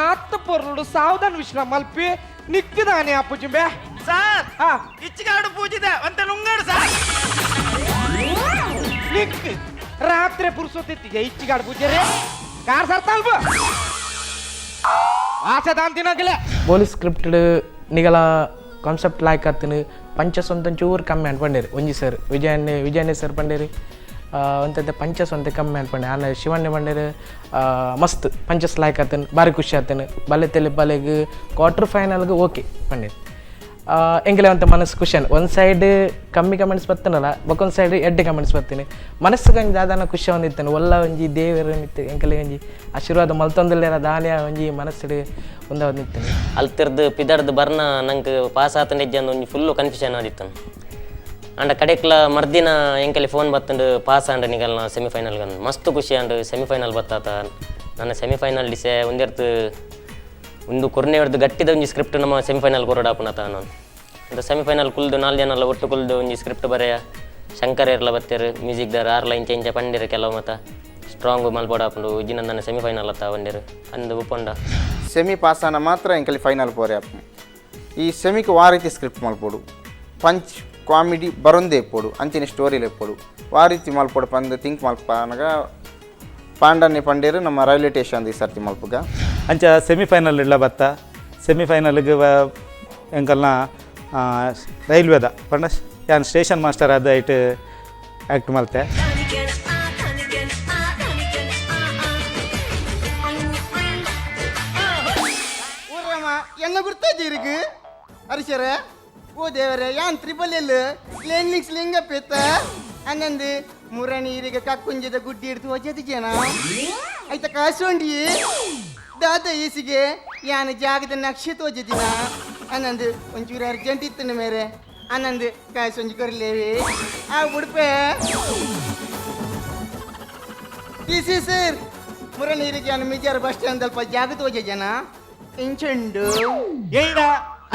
ಆತ ಪೊರ್ಲುಡು ಸಾವಧಾನ್ ವಿಶ್ರಾಮ್ ಅಲ್ಪಿ ನಿಕ್ಕಿದಾನೆ ಅಪ್ಪುಜಿಂಬೆ. ಸರ್, ಹಾ. ಇಚ್ಚಿಗಾಡು ಪೂಜಿದೆ ಅಂತ ನುಂಗಾಡು ಸರ್. ನಿಕ್ ರಾತ್ರಿ ಪುರ್ಸೊತ್ತಿತ್ತಿಗೆ ಇಚ್ಚಿಗಾಡು ಪೂಜೆ ಕಾರ್ ಸರ್ ತಲ್ಪ ಆಸೆ ತಾಂತಿನಗಿಲ್ಲ. ಪೊಲೀಸ್ ಸ್ಕ್ರಿಪ್ಟೆಡ್ ನಿಗಲ ಕಾನ್ಸೆಪ್ಟ್ ಲಾಯ್ಕ್ ಆತನು ಪಂಚಸ್ ಒಂತ ಚೂರು ಕಮ್ಮಿ ಅನ್ಪಂಡೇರು. ಒಂಜಿ ಸರ್ ವಿಜಯಣ್ಣೆ, ವಿಜಯಣ್ಣೆ ಸರ್ ಪಂಡೇರು ಒಂತಂತೆ ಪಂಚಸ್ ಒಂತೆ ಕಮ್ಮಿ ಅನ್ಪಂಡೆ. ಆನ ಶಿವಣ್ಣೆ ಪಂಡೇರು ಮಸ್ತ್ ಪಂಚಸ್ ಲಾಯ್ಕ್ ಆತನು, ಭಾರಿ ಖುಷಿ ಆತನು, ಬಲೆ ತೆಲೆ ಬಲೆಗ್ ಕ್ವಾರ್ಟರ್ ಫೈನಲ್ಗೆ ಓಕೆ ಪಂಡೇರು. ಎಂಕಲೆ ಒಂತೆ ಮನಸ್ಸು ಖುಷಿ ಒಂದು ಸೈಡ್ ಕಮ್ಮಿ ಕಮೆಂಟ್ಸ್ ಬತ್ತನಲ್ಲ, ಬೊಕ್ಕೊಂದು ಸೈಡ್ ಎಡ್ಡೆ ಕಮೆಂಟ್ಸ್ ಬತ್ತೀನಿ. ಮನಸ್ಸು ಒಂಜಿ ದಾದಾನ ಖುಷಿ ಒಂದಿತ್ತಾನೆ. ಒಲ್ಲ ಒಂಜಿ ದೇವೆರ್ ಮಿತ್ತು ಎಂಕಲೆ ಒಂಜಿ ಆಶೀರ್ವಾದ ಮಲ್ತೊಂದುಲ್ಲೇರ ದಾನ್ಯ ಒಂಜಿ ಮನಸ್ಸುಡು ಒಂದ ಒಂದಿತ್ತಾನೆ. ಅಲ್ತಿರ್ದು ಪಿದರ್ದು ಬರ್ನ ನಂಗೆ ಪಾಸ್ ಆತಂಡ ಇಜ್ಜಂದು ಒಂಜಿ ಫುಲ್ಲು ಕನ್ಫ್ಯೂಷನ್ ಆದಿತ್ತನು. ಅಂಡ ಕಡೆಕ್ಲ ಮರ್ದಿನ ಎಂಕಲಿ ಫೋನ್ ಬತ್ತಂಡು ಪಾಸ್ ಆಂಡ ನಿಗಲ್ನ ಸೆಮಿಫೈನಲ್ ಗಂದು ಮಸ್ತ್ ಖುಷಿ ಆಂಡ್. ಸೆಮಿಫೈನಲ್ ಬತ್ತಾತ ನನ್ನ ಸೆಮಿಫೈನಲ್ ಡಿಸೆ ಒಂದೆರ್ತು ಒಂದು ಕೊರ್ನೆ ಹೊಡೆದು ಗಟ್ಟಿದ ಒಂಜಿ ಸ್ಕ್ರಿಪ್ಟ್ ನಮ್ಮ ಸೆಮಿಫೈನಲ್ ಕೊರಡಾಪುನತ ನಾನು ಅಂತ. ಸೆಮಿಫೈನಲ್ ಕುಲ್ದು ನಾಲ್ ಜನ ಎಲ್ಲ ಒಟ್ಟು ಕುಲ್ದು ಒಂಜಿ ಸ್ಕ್ರಿಪ್ಟ್ ಬರೆಯ. ಶಂಕರ್ ಇರ್ಲ ಬತ್ತೆರು ಮ್ಯೂಸಿಕ್ ದಾರ ಆರ್ಲ ಇಂಚ ಇಂಚ ಪಂಡಿರು ಕೆಲವು ಮತ ಸ್ಟ್ರಾಂಗ್ ಮಲ್ಪೊಡಾಪುಂಡು ಇಜ್ಜಿನ ನನ್ನ ಸೆಮಿಫೈನಲ್ ಅತ್ತ ಬಂದಿರು ಅಂದು ಉಪ್ಪೊಂಡ. ಸೆಮಿ ಪಾಸಾನ ಮಾತ್ರ ಎಂಕಲಿ ಫೈನಲ್ ಪೋರೆ ಆಪು. ಈ ಸೆಮಿಗೆ ವಾ ರೀತಿ ಸ್ಕ್ರಿಪ್ಟ್ ಮಲ್ಪೊಡು, ಪಂಚ್ ಕಾಮಿಡಿ ಬರೊಂದೇ ಇಪ್ಪೊಡು, ಅಂಚಿನ ಸ್ಟೋರಿಲಿ ಇಪ್ಪೊಡು, ವಾ ರೀತಿ ಮಲ್ಪೊಡು ಪಂದ್ ಥಿಂಕ್ ಮಲ್ಪನಗ ಪಾಂಡನ್ನೇ ಪಂಡೇರು ನಮ್ಮ ರೈಲ್ವೆ ಸ್ಟೇಷನ್ ಈ ಸರ್ತಿ ಮಲ್ಪುಗ. ಅಂಚ ಸೆಮಿಫೈನಲ್ ಇಡ್ಲ ಬತ್ತ ಸೆಮಿಫೈನಲ್ಗೆ ಎಂಕಲ್ನ ರೈಲ್ವೆದ ಪಂಡ ಯಾನ್ ಸ್ಟೇಷನ್ ಮಾಸ್ಟರ್ ಆದ ಐಟ್ ಆ್ಯಕ್ಟ್ ಮಲ್ತೆ. ಊರಮ್ಮ ಎನ್ನ ಗುರ್ತಾಜೀರಿಗೆ ಹರಿಶರ ಓ ದೇವರೇ ಯಾನ್ ತ್ರಿಬಲ್ ಎಲ್ ಕ್ಲಿನಿಕ್ಸ್ ಲಿಂಗ ಪೇತ ಅನ್ನಂದು ಮುರಣಿ ಈರಿಗೆ ಕಕ್ಕುಂಜದ ಗುಡ್ಡಿ ಹಿಡ್ದು ಒಜದು ಜನ ಆಯ್ತ ಕಾಸೋಂಡಿ ದಾದ ಈಸಿಗೆ ಯಾನ್ ಜಾಗದ ನಕ್ಷೆ ತೋಜದಿನ ಅನ್ನಂದು ಒಂಚೂರು ಅರ್ಜೆಂಟ್ ಇತ್ತು ಮೇರೆ ಅನ್ನಂದು ಕಾಸೊಂಜಿ ಕೊರ್ಲೇವಿ ಆ ಉಡುಪೆ ಟಿ ಸಿ ಸರ್ ಮುರಣೀರಿಗೆ ಯಾನ್ ಮಿಜಾರ್ ಬಸ್ ಸ್ಟ್ಯಾಂಡ್ ಅಲ್ಪ ಜಾಗ ತೋಜ ಜನ ಇಂಚುಂಡು. ಏಯ್ಡ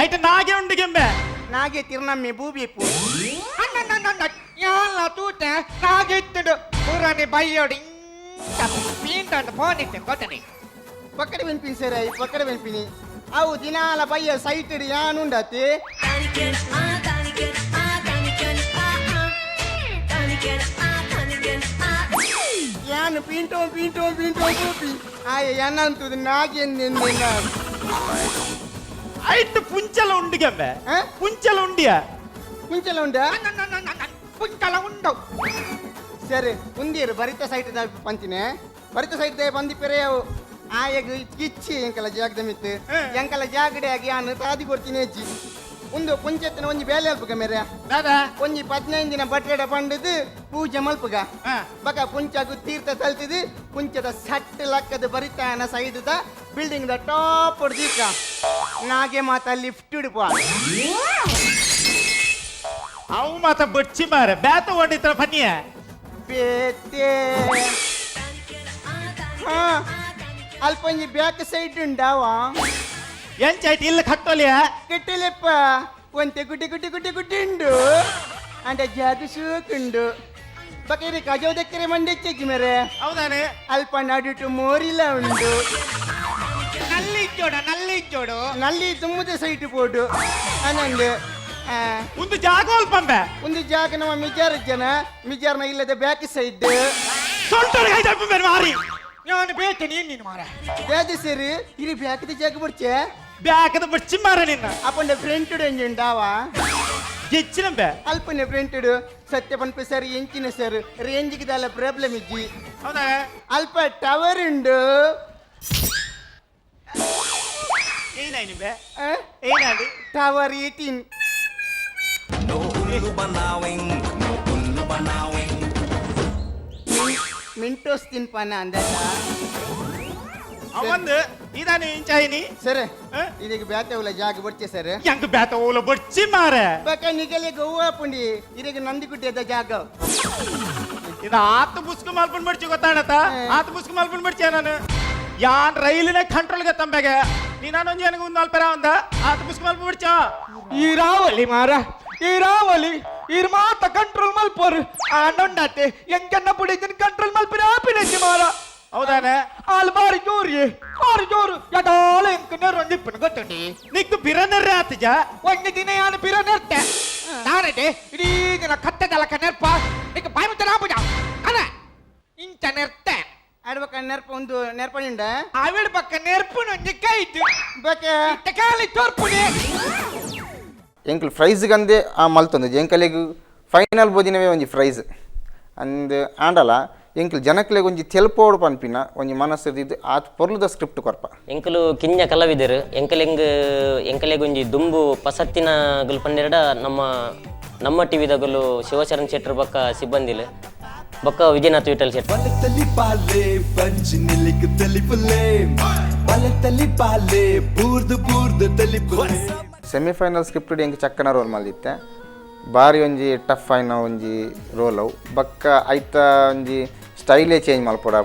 ಐಟ ನಾಗೆ ಉಂಡು ಗೆಂಬೆ. ನಾಗೆ ತಿರ್ನಮ್ಮೆ ಬೂಬಿಪ್ಪು. ಯಾಲ ತೂತೆ ನಾಗಿತ್ತುಡು ಪುರಾಣಿ ಬೈಯೋಡಿ ಪೀಂಟಂಡು ಫೋನ್ ಇತ್ತೆ ಗೊತ್ತನಿ. ಪಕ್ಕಡೆ ಬೆನ್ಪಿನಿ ಸರ್, I ಪಕ್ಕಡೆ ಬೆನ್ಪಿನಿ ಅವು ದಿನಾಲ ಬಯ್ಯ ಸೈಟ್ ಯಾನುಂಡತಿ. ಯಾನು ಪೀಂಟೋ ಪೀಂಟೋ ಪೀಂಟೋ ಪೂಪಿ ಆಯ ಏನಂತದು ನಾಗೆ ನಿನ್ನ. ಐಟ್ ಪುಂಚಲ ಉಂಡು ಗೆಂಬೆ. ಆ? ಪುಂಚಲ ಉಂಡಿಯ. ಪುಂಚಲ ಉಂಡ. ಪುಂಚಲ ಉಂಡು. ಸರಿ ಉಂದಿರು ಬರಿತ ಸೈಟ್ the ಪಂಚಿನೆ ಬರಿತ ಸೈಟ್ the ಬಂದಿ ಪೆರೆಯವು ಆಯಗ್ ಕಿಚ್ಚಿ ಎಂಕಲ ಜಾಗದ ಮಿತ್ತು ಎಂಕಲ ಜಾಗಡೆ ಆಗಿ ಯಾನು ತಾದಿ ಕೊಡ್ತೀನಿ ಅಜ್ಜಿ. ಒಂದು ಪುಂಚತ್ತಿನ ಒಂಜಿ ಬೇಲೆ ಅಲ್ಪುಗ ಮೇರೆ. ದಾದಾ. ಒಂಜಿ 15 ದಿನ ಬಟ್ರೆಡ ಪಂಡದು ಪೂಜೆ ಮಲ್ಪುಗ. ಬಕ ಪುಂಚಗು ತೀರ್ಥ ತಲ್ತಿದು ಪುಂಚದ ಸಟ್ ಲಕ್ಕದ ಬರಿತಾನ side the building the top ಹೊಡ್ದೀಕ ನಾಗೆ ಮಾತ ಲಿಫ್ಟ್ ಇಡುಪ. ಅವು ಮಾತ ಬಡ್ಚಿ ಮಾರೆ ಬ್ಯಾತ ಹೊಂಡಿತ್ರ ಪನ್ನಿಯ. ಬೇತೆ ಹಾ ಅಲ್ಪ ಒಂಜಿ ಬ್ಯಾಕ್ ಸೈಡ್ ಉಂಡಾವ. ಎಂಚಾಯ್ತು ಇಲ್ಲ ಕಟ್ಟೋಲಿಯ. ಕೆಟ್ಟಲೆಪ್ಪ ಒಂತೆ ಗುಡ್ಡಿ ಗುಡ್ಡಿ ಗುಡ್ಡಿ ಗುಡ್ಡಿ ಉಂಡು ಅಂಡ ಜಾಗ ಸೂಕುಂಡು ಬಕೇರಿ ಕಜೋ ದಕ್ಕರೆ ಮಂಡೆಚ್ಚಿ ಮೇರೆ. ಹೌದಾನೆ. ಅಲ್ಪ ನಡುಟು ಮೋರಿಲ ಉಂಡು. ನಲ್ಲಿ ಜೋಡ ನಲ್ಲಿ ಜೋಡು. ನಲ್ಲಿ ತುಂಬುದ ಸೈಟ್ ಪೋಡು ಅನಂದು. ಒಂದು ಜಾಗ ಅಲ್ಪಂಬೆ. ಒಂದು ಜಾಗ ನಮ್ಮ ಮಿಜಾರ್ ಜನ ಮಿಜಾರ್ನ ಇಲ್ಲದ ಬ್ಯಾಕ್ ಸೈಡ್. ಸೊಂಟರಿಗೆ ಐತಲ್ಪಂಬೆ ಮಾರಿ. ನಾನು ಬೇತೆ ನೀನು ನೀನು ಮಾರ. ದಾದ ಸರಿ ಇರಿ ಬ್ಯಾಕ್ದ ಜಾಗ ಬರ್ಚೆ. ಬ್ಯಾಕದ ಬಡ್ಚಿ ಮಾರ ನಿನ್ನ. ಅಪ್ಪಂಡ ಫ್ರಂಟ್ ಉಂಡಾವ. ಹೆಚ್ಚಿನಂಬೆ. ಅಲ್ಪನೆ ಫ್ರಂಟ್ ಸತ್ಯ ಪನ್ಪೆ ಸರ್ ಎಂಚಿನ ಸರ್ ರೇಂಜಿಗೆ ದಾಲ ಪ್ರಾಬ್ಲಮ್ ಇಜ್ಜಿ. ಹೌದಾ. ಅಲ್ಪ ಟವರ್ ಉಂಡು. ಏನಾಯ್ತು ಆ? ಏನಾಡಿ. ಟವರ್ 18. ಮಿಂಟೋಸ್ ತಿನ್ಪಾನ ಅಂದಾಜ. ಅವಂದು ಇದಾನೆ ಇಂಚಾಯಿನಿ. ಸರ್ ಆ? ಇದಕ್ಕೆ ಬ್ಯಾತೆ ಉಲ್ಲ ಜಾಗ ಬರ್ಚೆ ಸರ್. ಹೆಂಗ್ ಬ್ಯಾತ ಓಲ ಬಡ್ಚಿ ಮಾರೆ. ಬಕ ನಿಗಲೆ ಗೋವಾ ಪುಂಡಿ ಇದಕ್ಕೆ ನಂದಿಗುಡ್ಡೆದ ಜಾಗ. ಇದು ಆತ ಮುಸ್ಕು ಮಲ್ಪನ್ ಬಡ್ಚಿ ಗೊತ್ತಾಣತ. ಆತ ಮುಸ್ಕು ಮಲ್ಪನ್ ಬಡ್ಚಿ ನಾನು ಯಾನ್ ರೈಲಿನ ಕಂಟ್ರೋಲ್ ತಂಬೆಗೆ ನೀನಾನೊಂಜಿ ನನಗೆ ಒಂದು ಅಲ್ಪ ಒಂದ ಆತ ಪುಸ್ಕ ಮಲ್ಪ ಬಿಡ್ಚ ಈ ರಾವಲಿ ಮಾರ ಈ ರಾವಲಿ ಇರ್ ಮಾತ ಕಂಟ್ರೋಲ್ ಮಲ್ಪೋರು ಆಂಡೊಂಡಾತೆ ಎಂಕನ್ನ ಪುಡಿದಿನ ಕಂಟ್ರೋಲ್ ಮಲ್ಪಿನ ಆಪಿನಜ್ಜಿ ಮಾರ ಹೌದಾನೆ ಆಲ್ ಬಾರಿ ಜೋರಿ ಬಾರಿ ಜೋರು ಎಡಾಲ ಎಂಕ ನೆರೊಂದಿಪ್ಪನ ಗೊತ್ತುಂಡಿ ನಿಕ್ಕು ಬಿರನರ್ರೆ ಆತಜ ಒಂದು ದಿನ ಯಾನು ಬಿರ ನೆರ್ತೆ ನಾನಡೆ ಇಡೀ ದಿನ ಕಟ್ಟದಲಕ ನೆರ್ಪ ನಿಕ್ಕ ಬಾಯಿ ಮುಚ್ಚ ನಾಪುಜ ಅನ ಇಂಚ ನೆರ್ತೆ ಆಡ್ಬೇಕ ನೆರ್ಪ ಒಂದು ನೆರ್ಪಣಿಂಡ ಅವಿಡ ಪಕ್ಕ ನೆರ್ಪುನೊಂಜಿ ಕೈತು ಬಕೆ ಕಾಲಿ ತೋರ್ಪುನಿ ಎಂಕ್ಲು ಫ್ರೈಸ್ಗಂದೆ ಆ ಮಲ್ತೊಂದು ಎಂಕಲೆಗ್ ಫೈನಲ್ ಬೋದಿನವೇ ಒಂಜಿ ಫ್ರೈಸ್ ಅಂದ್ ಆಂಡಲ ಎಂಕ್ಲು ಜನಕ್ಲೆಗ್ ಒಂಜಿ ತೆಲ್ಪೋಡು ಪನ್ಪಿನ ಒಂಜಿ ಮನಸ್ಸು ಇದು ಆತ್ ಪೊರ್ಲುದ ಸ್ಕ್ರಿಪ್ಟ್ ಕೊರ್ಪ. ಎಂಕಲು ಕಿಂಜ ಕಲಾವಿದರು ಎಂಕಲೆಂಗ್ ಎಂಕಲೆಗೊಂಜಿ ದುಂಬು ಪಸತ್ತಿನ ಗುಲ್ಪಂಡೆರಡ ನಮ್ಮ ನಮ್ಮ ಟಿ ವಿದಗಲು ಶಿವಶರಣ್ ಶೆಟ್ಟರ್ ಬಕ್ಕ ಸಿಬ್ಬಂದಿಲು ಬಕ್ಕ ವಿಜಯನಾಥ್ ವಿಠಲ್ ಶೆಟ್ಟರ್. ಬಲತಲಿ ಬಂಜಿ ನಿಲಿಕ್ ತಲಿಪುಲೆ ಬಲತಲಿ ಬಾಲೆ ಬೂರ್ದು ಬೂರ್ದು ತಲಿಪುಲೆ. ಸೆಮಿಫೈನಲ್ ಸ್ಕ್ರಿಪ್ಟ್ ಎಂಕ್ ಚಕ್ಕನ ರೋಲ್ ಮಲ್ದಿತ್ತೆ ಬಾರಿ ಒಂಜಿ ಟಫ್ ಆಯ್ನ ಒಂಜಿ ರೋಲ್ ಅವು ಬಕ್ಕ ಐತ ಒಂಜಿ ಸ್ಟೈಲೇ ಚೇಂಜ್ ಮಲ್ಪೊಡು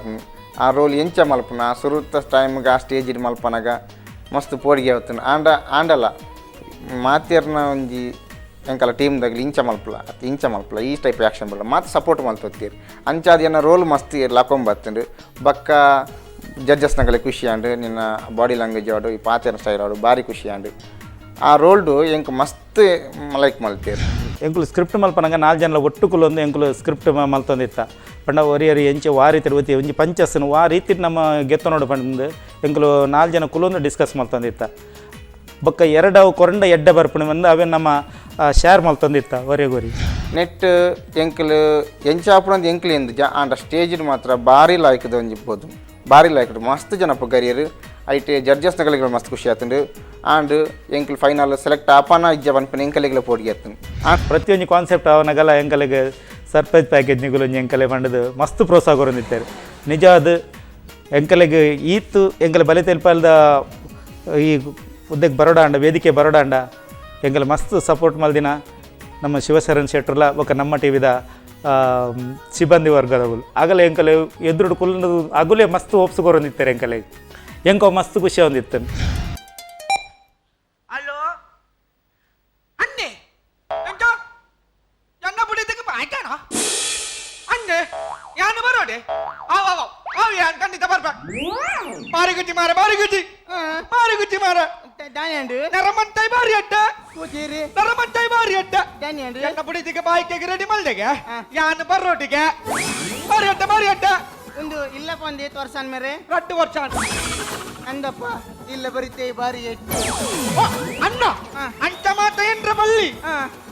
ಆ ರೋಲ್ ಎಂಚ ಮಲ್ಪುನ ಆ ಸುರುತ ಟೈಮ್ಗೆ ಆ ಸ್ಟೇಜ್ ಮಲ್ಪನಾಗ ಮಸ್ತ್ ಪೋಡಿಗೆ ಆವತ್ತುಂಡು ಆಂಡ ಆಂಡಲ ಮಾತೆರ್ನ ಒಂಜಿ ಎಂಕಲ ಟೀಮ್ದಾಗ ಇಂಚ ಮಲ್ಪಲ ಅತ್ ಇಂಚ ಮಲ್ಪಲ ಈ ಟೈಪ್ ಆ್ಯಕ್ಷನ್ ಬರಲ್ಲ ಮಾತು ಸಪೋರ್ಟ್ ಮಲ್ತೊತ್ತೀರ್ ಅಂಚಾದ ಏನ ರೋಲ್ ಮಸ್ತ್ ಲಕೊಂಬತ್ತುಂಡು ಬಕ್ಕ ಜಡ್ಜಸ್ನಗಲೆ ಖುಷಿ ಆಂಡ್ ನಿನ್ನ ಬಾಡಿ ಲ್ಯಾಂಗ್ವೇಜ್ ಆಡು ಈ ಪಾತೆರ್ನ ಸ್ಟೈಲ್ ಆಡು ಭಾರಿ ಖುಷಿ ಆಂಡ್ ಆ ರೋಲ್ಡು ಎಂಕ್ ಮಸ್ತ್ ಲೈಕ್ ಮಲ್ತೇರು. ಎಂಕುಲು ಸ್ಕ್ರಿಪ್ಟ್ ಮಲ್ಪನಗ ನಾಲ್ಕು ಜನಲ ಒಟ್ಟು ಕುಲೊಂದು ಎಂಕುಲು ಸ್ಕ್ರಿಪ್ಟ್ ಮಲ್ತೊಂದಿತ್ತ ಪಂಡ ಒರಿಯರಿ ಎಂಚೆ ವಾ ರೀತಿ ಒತ್ತಿ ಒಂಜಿ ಪಂಚಸ್ನು ವಾ ರೀತಿ ನಮ್ಮ ಗೆತ್ತನೋಡು ಪಂಡು ಎಂಕುಲು ನಾಲ್ಕು ಜನ ಕುಲೊಂದು ಡಿಸ್ಕಸ್ ಮಲ್ತೊಂದಿತ್ತ ಬೊಕ್ಕ ಎರಡವು ಕೊರಂಡ ಎಡ್ಡೆ ಬರ್ಪುಣಿ ಬಂದು ಅವೇ ನಮ್ಮ ಶೇರ್ ಮಲ್ತೊಂದಿತ್ತ ಒರೆಗೊರಿ. ನೆಟ್ ಎಂಕುಲು ಎಂಚಾಪುಣಂದು ಎಂಕ್ಲು ಎಂದು ಜ ಆಂಡ ಸ್ಟೇಜ್ ಮಾತ್ರ ಭಾರಿ ಲಾಯ್ಕದ ಒಂಜಿ ಬೋದು ಭಾರಿ ಲಾಯ್ಕಡ್ ಮಸ್ತ್ ಜನ ಗರಿಯರು ಐಟ್ ಜಡ್ಜಸ್ನಗಳಿಗೆ ಮಸ್ತ್ ಖುಷಿ ಆತುಂಡು ಆಂಡ್ ಎಂಕ್ಲು ಫೈನಲ್ ಸೆಲೆಕ್ಟ್ ಆಪಾನ ಇಜ್ಜ ಪನ್ಪಿನ ಎಂಕಲೆಗ್ಲ ಪೋಡಿಗೆ ಆತುಂಡು. ಪ್ರತಿಯೊಂದು ಕಾನ್ಸೆಪ್ಟ್ ಅವನಗಲ ಎಂಕಲೆಗ್ ಸರ್ಪ್ರೈಸ್ ಪ್ಯಾಕೇಜ್ ನಿಗುಲು ಎಂಕಲೆ ಪಂಡದು ಮಸ್ತ್ ಪ್ರೋತ್ಸಾಹ ಕೊರೊಂದಿತ್ತಾರೆ. ನಿಜ ಅದು ಎಂಕಲೆಗ್ ಈತು ಎಂಕಲೆ ಬಲೆ ತೆಲ್ಪಲ್ದ ಈ ಉದ್ದಕ್ಕೆ ಬರೋಡಾಂಡ ವೇದಿಕೆ ಬರೋಡಾಂಡ ಎಂಕಲೆ ಮಸ್ತ್ ಸಪೋರ್ಟ್ ಮಲ್ದಿನ ನಮ್ಮ ಶಿವಶರಣ್ ಶೆಟ್ಟರ್ಲ ಬೊಕ್ಕ ನಮ್ಮ ಟಿ ವಿದ ಸಿಬ್ಬಂದಿ ವರ್ಗದಗಳು ಆಗಲೇ ಎಂಕಲೆ ಎದುರುಡು ಕುಲ್ಲು ಅಗುಲೇ ಮಸ್ತ್ ಹೋಪ್ಸ್ ಕೊರೊಂದಿತ್ತಾರೆ ಎಂಕಲೆ ಎಂಕೋ ಮಸ್ತ್ ಖುಷಿ ಹೊಂದಿತ್ತು. ಹಲೋ ಅನ್ನೆ ಎಂತ ಎನ್ನ ಬುಡಿದಕ್ಕೆ ಬಾಯ್ತಾನ ಅನ್ನೆ ಯಾನು ಬರೋಡೆ ಆವ ಆವ ಆವ ಯಾನ್ ಖಂಡಿತ ಬರ್ಬ ಬಾರಿಗುಜ್ಜಿ ಮಾರ ಬಾರಿಗುಜ್ಜಿ ಬಾರಿಗುಜ್ಜಿ ಮಾರ ದಾನಿಯಂಡು ನರಮಂಟೈ ಬಾರಿ ಅಡ್ಡ ಕೂತೀರಿ ನರಮಂಟೈ ಬಾರಿ ಅಡ್ಡ ದಾನಿಯಂಡು ಎನ್ನ ಬುಡಿದಿಗೆ ಬಾಯ್ಕೆಗೆ ರೆಡಿ ಮಲ್ದೆಗೆ ಯಾನು ಬರೋಟಿಗೆ ಬಾರಿ ಅಡ್ಡ ಬಾರಿ ಅಡ್ಡ ಒಂದು ಇಲ್ಲಪ್ಪ ಒಂದು ಏತ್ ವರ್ಷ ಅಂದ್ಮೇಲೆ 2 ವರ್ಷ ಅಂದಪ್ಪ ಇಲ್ಲ ಬರೀತೆ ಬಾರಿ ಎಟ್ಟು ಅಣ್ಣ ಅಂಚ ಮಾತ ಏನ್ರ ಬಲ್ಲಿ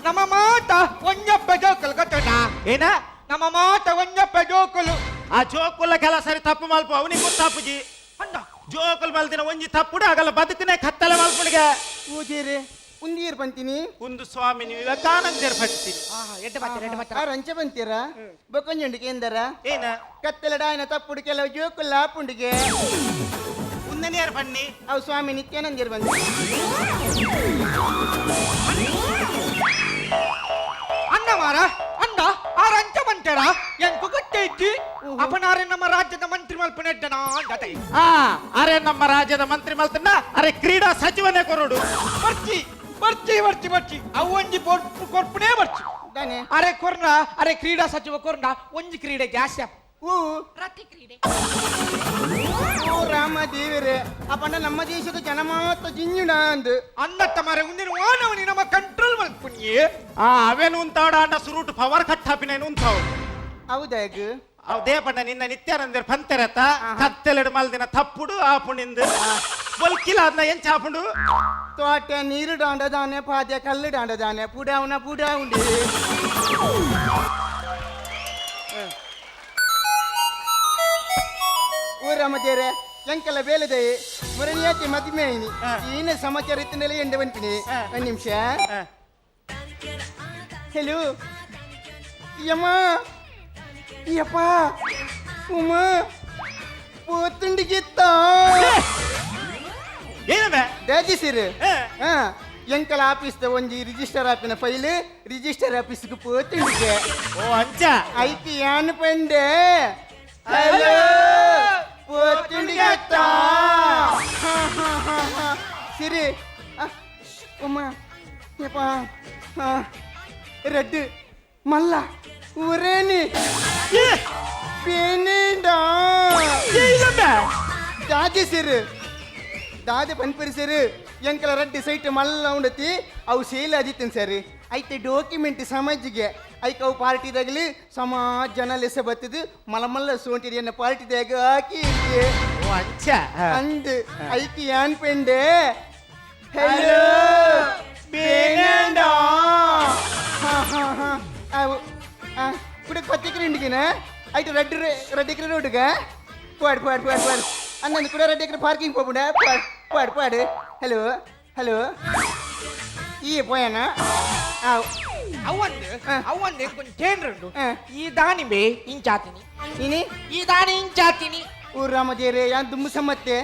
ನಮ್ಮ ಮಾತ ಒಂಜಪ್ಪ ಜೋಕಲ್ ಗೊತ್ತುಂಟಾ ಏನ ನಮ್ಮ ಮಾತ ಒಂಜಪ್ಪ ಜೋಕಲು ಆ ಜೋಕುಲ ಕೆಲ ಸರಿ ತಪ್ಪು ಮಲ್ಪ ಅವನಿಗೆ ತಪ್ಪುಜಿ ಅಣ್ಣ ಜೋಕುಲ್ ಮಲ್ದಿನ ಒಂಜಿ ತಪ್ಪುಡು ಆಗಲ್ಲ ಬದುಕಿನ ಕತ್ತಲೆ ಮಲ್ಪುಡಿಗೆ ಪೂಜೀರಿ ಉಂದೀರ್ ಬಂತೀನಿ ಒಂದು ಸ್ವಾಮಿ ನೀವು ವಿವೇಕಾನಂದರ್ ಪಡ್ತೀನಿ ಎಡ್ಡೆ ಬರ್ತೀರ ಎಡ್ಡೆ ಬರ್ತೀರ ಆ ರಂಚ ಬಂತೀರ ಬೊಕೊಂಜುಂಡಿಗೆ ಎಂದರ ಏನ ಕತ್ತಲಡಾಯನ ತಪ್ಪುಡು ಕೆಲವು ಜೋಕುಲ್ಲ ಆಪುಂಡಿಗೆ ಉಂದನಿಯರ್ ಬನ್ನಿ ಅವು ಸ್ವಾಮಿ ನಿತ್ಯಾನಂದಿರ್ ಬಂದಿ ಅಣ್ಣ ಮಾರ ಅಣ್ಣ ಆ ರಂಚ ಬಂತೀರ ಎಂಕು ಗೊತ್ತೈತಿ ಅಪನಾರೆ ನಮ್ಮ ರಾಜ್ಯದ ಮಂತ್ರಿ ಮಲ್ಪನೆಡ್ಡನ ಅಂದತೆ ಆ ಅರೆ ನಮ್ಮ ರಾಜ್ಯದ ಮಂತ್ರಿ ಮಲ್ತನ ಅರೆ ಕ್ರೀಡಾ ಸಚಿವನೇ ಕೊರಡು ಬರ್ಚಿ ಬರ್ಚಿ ಬರ್ಚಿ ಬರ್ಚಿ ಅವು ಒಂಜಿ ಕೊರ್ಪುನೇ ಬರ್ಚಿ ದಾನೆ ಅರೆ ಕೊರ್ನ ಅರೆ ಕ್ರೀಡಾ ಸಚಿವ ಕೊರ್ನ ಒಂಜಿ ಕ್ರೀಡೆ ಜಾಸ್ತಿ ಹೂ ರತಿ ಕ್ರೀಡೆ ಓ ರಾಮ ದೇವರೇ ಅಪ್ಪಣ್ಣ ನಮ್ಮ ದೇಶದ ಜನ ಮಾತ್ರ ಜಿಂಜುಣ ಅಂದು ಅನ್ನತ್ತ ಮಾರೆ ಮುಂದಿನ ವಾನವನಿ ನಮ್ಮ ಕಂಟ್ರೋಲ್ ಮಲ್ಪುಣ್ಯೆ ಆ ಅವೇನು ಉಂತಾಡ ಅಣ್ಣ ಸುರುಟು ಪವರ್ ಕಟ್ ಹಾಪಿನೇನು ಉಂತಾವು ಹೌದಾಗ ಅವ್ ದೇಪಣ್ಣ ನಿನ್ನ ನಿತ್ಯಾನಂದರ್ ಪಂತೆರತ ಕತ್ತೆಲೆಡು ಮಲ್ದಿನ ತಪ್ಪುಡು ಆಪುಣಿಂದು ಬೊಲ್ಕಿಲ ಅದನ್ನ ಎಂಚ ಆಪುಂಡು ತೋಟ ನೀರು ಡಾಂಡದಾನೆ ಪಾದೆ ಕಲ್ಲು ಡಾಂಡದಾನೆ ಪುಡಾವನ ಪುಡಾವುಂಡಿ ಓ ರಾಮದೇವ್ರೆ ಎಂಕೆಲ್ಲ ಬೇಲೆದೆ ಮುರಣಿಯಾಕೆ ಮದುವೆ ಆಯ್ನಿ ಏನ ಸಮಾಚಾರ ಇತ್ತಿನೆಲ್ಲ ಎಂಡೆ ಬಂತೀನಿ ಒಂದು ನಿಮಿಷ. ಹಲೋ ಯಮ್ಮ ಯಪ್ಪ ಉಮ್ಮ ಪೋತುಂಡಿಗಿತ್ತ ಏನವೆ ದಾಜಿಸಿರು ಎಂಕಲ ಆಫೀಸ್ ಒಂಜಿ ರಿಜಿಸ್ಟರ್ ಆಪಿನ ಫೈಲ್ ರಿಜಿಸ್ಟರ್ ಆಫೀಸ್ಗೆ ಪೋತುಂಡಿಗೆ ಓ ಅಂಚ ಐತಿ ಯಾನ್ ಪಂಡೆ ಹಲೋ ಪೋತುಂಡಿಗತ್ತ. ಸಿರಿ ಉಮ್ಮ ಯಪ್ಪ ರೆಡ್ ಮಲ್ಲ ಊರೇನಿ ಬೇನೇಂಡಾ ದಾದಿ ಸಿರು ದಾದೆ ಪನ್ಪರಿ ಸರ್ ಎಂಕಲ ರಡ್ಡಿ ಸೈಟ್ ಮಲ್ಲ ಉಂಡತಿ ಅವು ಸೇಲ್ ಆದಿತ್ತನ್ ಸರ್ ಐತೆ ಡಾಕ್ಯುಮೆಂಟ್ ಸಮಾಜಿಗೆ ಐಕ್ ಅವು ಪಾರ್ಟಿದಾಗಲಿ ಸಮಾಜ ಜನ ಲೆಸ ಬತ್ತದು ಮಲ್ಲ ಮಲ್ಲ ಸೋಂಟಿರಿ ಎನ್ನ ಪಾರ್ಟಿದಾಗ ಹಾಕಿ ಅಂದ್ ಐಕ್ ಯಾನ್ ಪೆಂಡೆ ಹಲೋ ಬೇನೇಂಡಾ ಹಾ ಹಾ ಹಾ ಅವು ಕುಡ ಪತ್ತಿಕ್ರೆ ಇಂಡಿಗಿನ ಐಟ್ ರೆಡ್ ರೆಡ್ ಎಕರೆ ರೋಡ್ಗ ಪಾಡ್ ಪಾಡ್ ಪಾಡ್ ಪಾಡ್ ಅನ್ನ ಕೂಡ ರೆಡ್ ಎಕರೆ ಪಾರ್ಕಿಂಗ್ ಹೋಗ್ಬಿಡ ಪಾಡ್ ಪಾಡ್ ಪಾಡ್ ಹಲೋ ಹಲೋ ಈ ಪೋಯನ ಅವಂದು ಅವಂದು ಕೊಂಚ ಕೇಂದ್ರಂಡು ಈ ದಾನಿ ಬೇ ಇಂಚಾತಿನಿ ಇನಿ ಈ ದಾನಿ ಇಂಚಾತಿನಿ ಊರಾಮದೇರೆ ಯಾನ್ ದುಮ್ಮು ಸಮ್ಮತ್ತೆ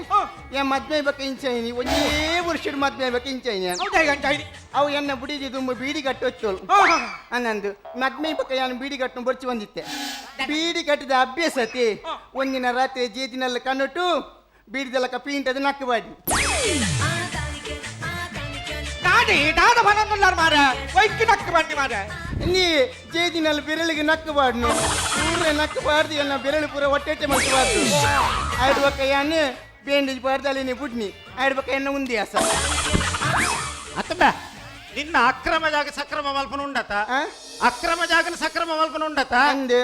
ಯಾ ಮದ್ಮೆ ಬಕ್ಕ ಇಂಚಾಯಿನಿ ಒಂದೇ ವರ್ಷದ ಮದ್ಮೆ ಬಕ್ಕ ಇಂಚಾಯಿನಿ ಅವು ಎನ್ನ ಬುಡಿದಿ ದುಮ್ಮು ಬೀಡಿ ಕಟ್ಟೊಚ್ಚೋಳು ಅನ್ನಂದು ಮದ್ಮೆ ಬಕ್ಕ ಯಾನು ಬೀಡಿ ಕಟ್ಟು ಬೊರ್ಚಿ ಬಂದಿತ್ತೆ ಬೀಡಿ ಕಟ್ಟಿದ ಅಭ್ಯಾಸತಿ ಒಂದಿನ ರಾತ್ರಿ ಜೇದಿನೆಲ್ಲ ಕಣ್ಣುಟ್ಟು ಬೀಡಿದೆಲ್ಲ ಪೀಂಟದ ನಕ್ಕು ಬಾಡಿ ದಾದ ಬನಂದುಲ್ಲಾರ್ ಮಾರ ವೈಕ್ ನಕ್ಕು ಬಂಡಿ ಮಾರ ನೀ ಜೇದಿನಲ್ಲಿ ಬೆರಳಿಗೆ ನಕ್ಕು ಬಾಡ್ನು ಊರೇ ನಕ್ಕು ಬಾರ್ದು ಎನ್ನ ಬೆರಳು ಪೂರ ಹೊಟ್ಟೆ ಮಲ್ಕಬಾರ್ದು ಆಡ್ಬಕ್ಕ ಯಾನು ಬೇಂಡೇಜ್ ಬಾರ್ದು ಅಲ್ಲಿ ನೀ ಬುಡ್ನಿ ಆಡ್ಬಕ್ಕ ಎನ್ನ ಉಂದಿ ಅಸ ಅತ್ತಂಬ ನಿನ್ನ ಅಕ್ರಮ ಜಾಗ ಸಕ್ರಮ ಮಲ್ಪನ ಉಂಡತ ಅಕ್ರಮ ಜಾಗನ ಸಕ್ರಮ ಮಲ್ಪನ ಉಂಡತ ಅಂದು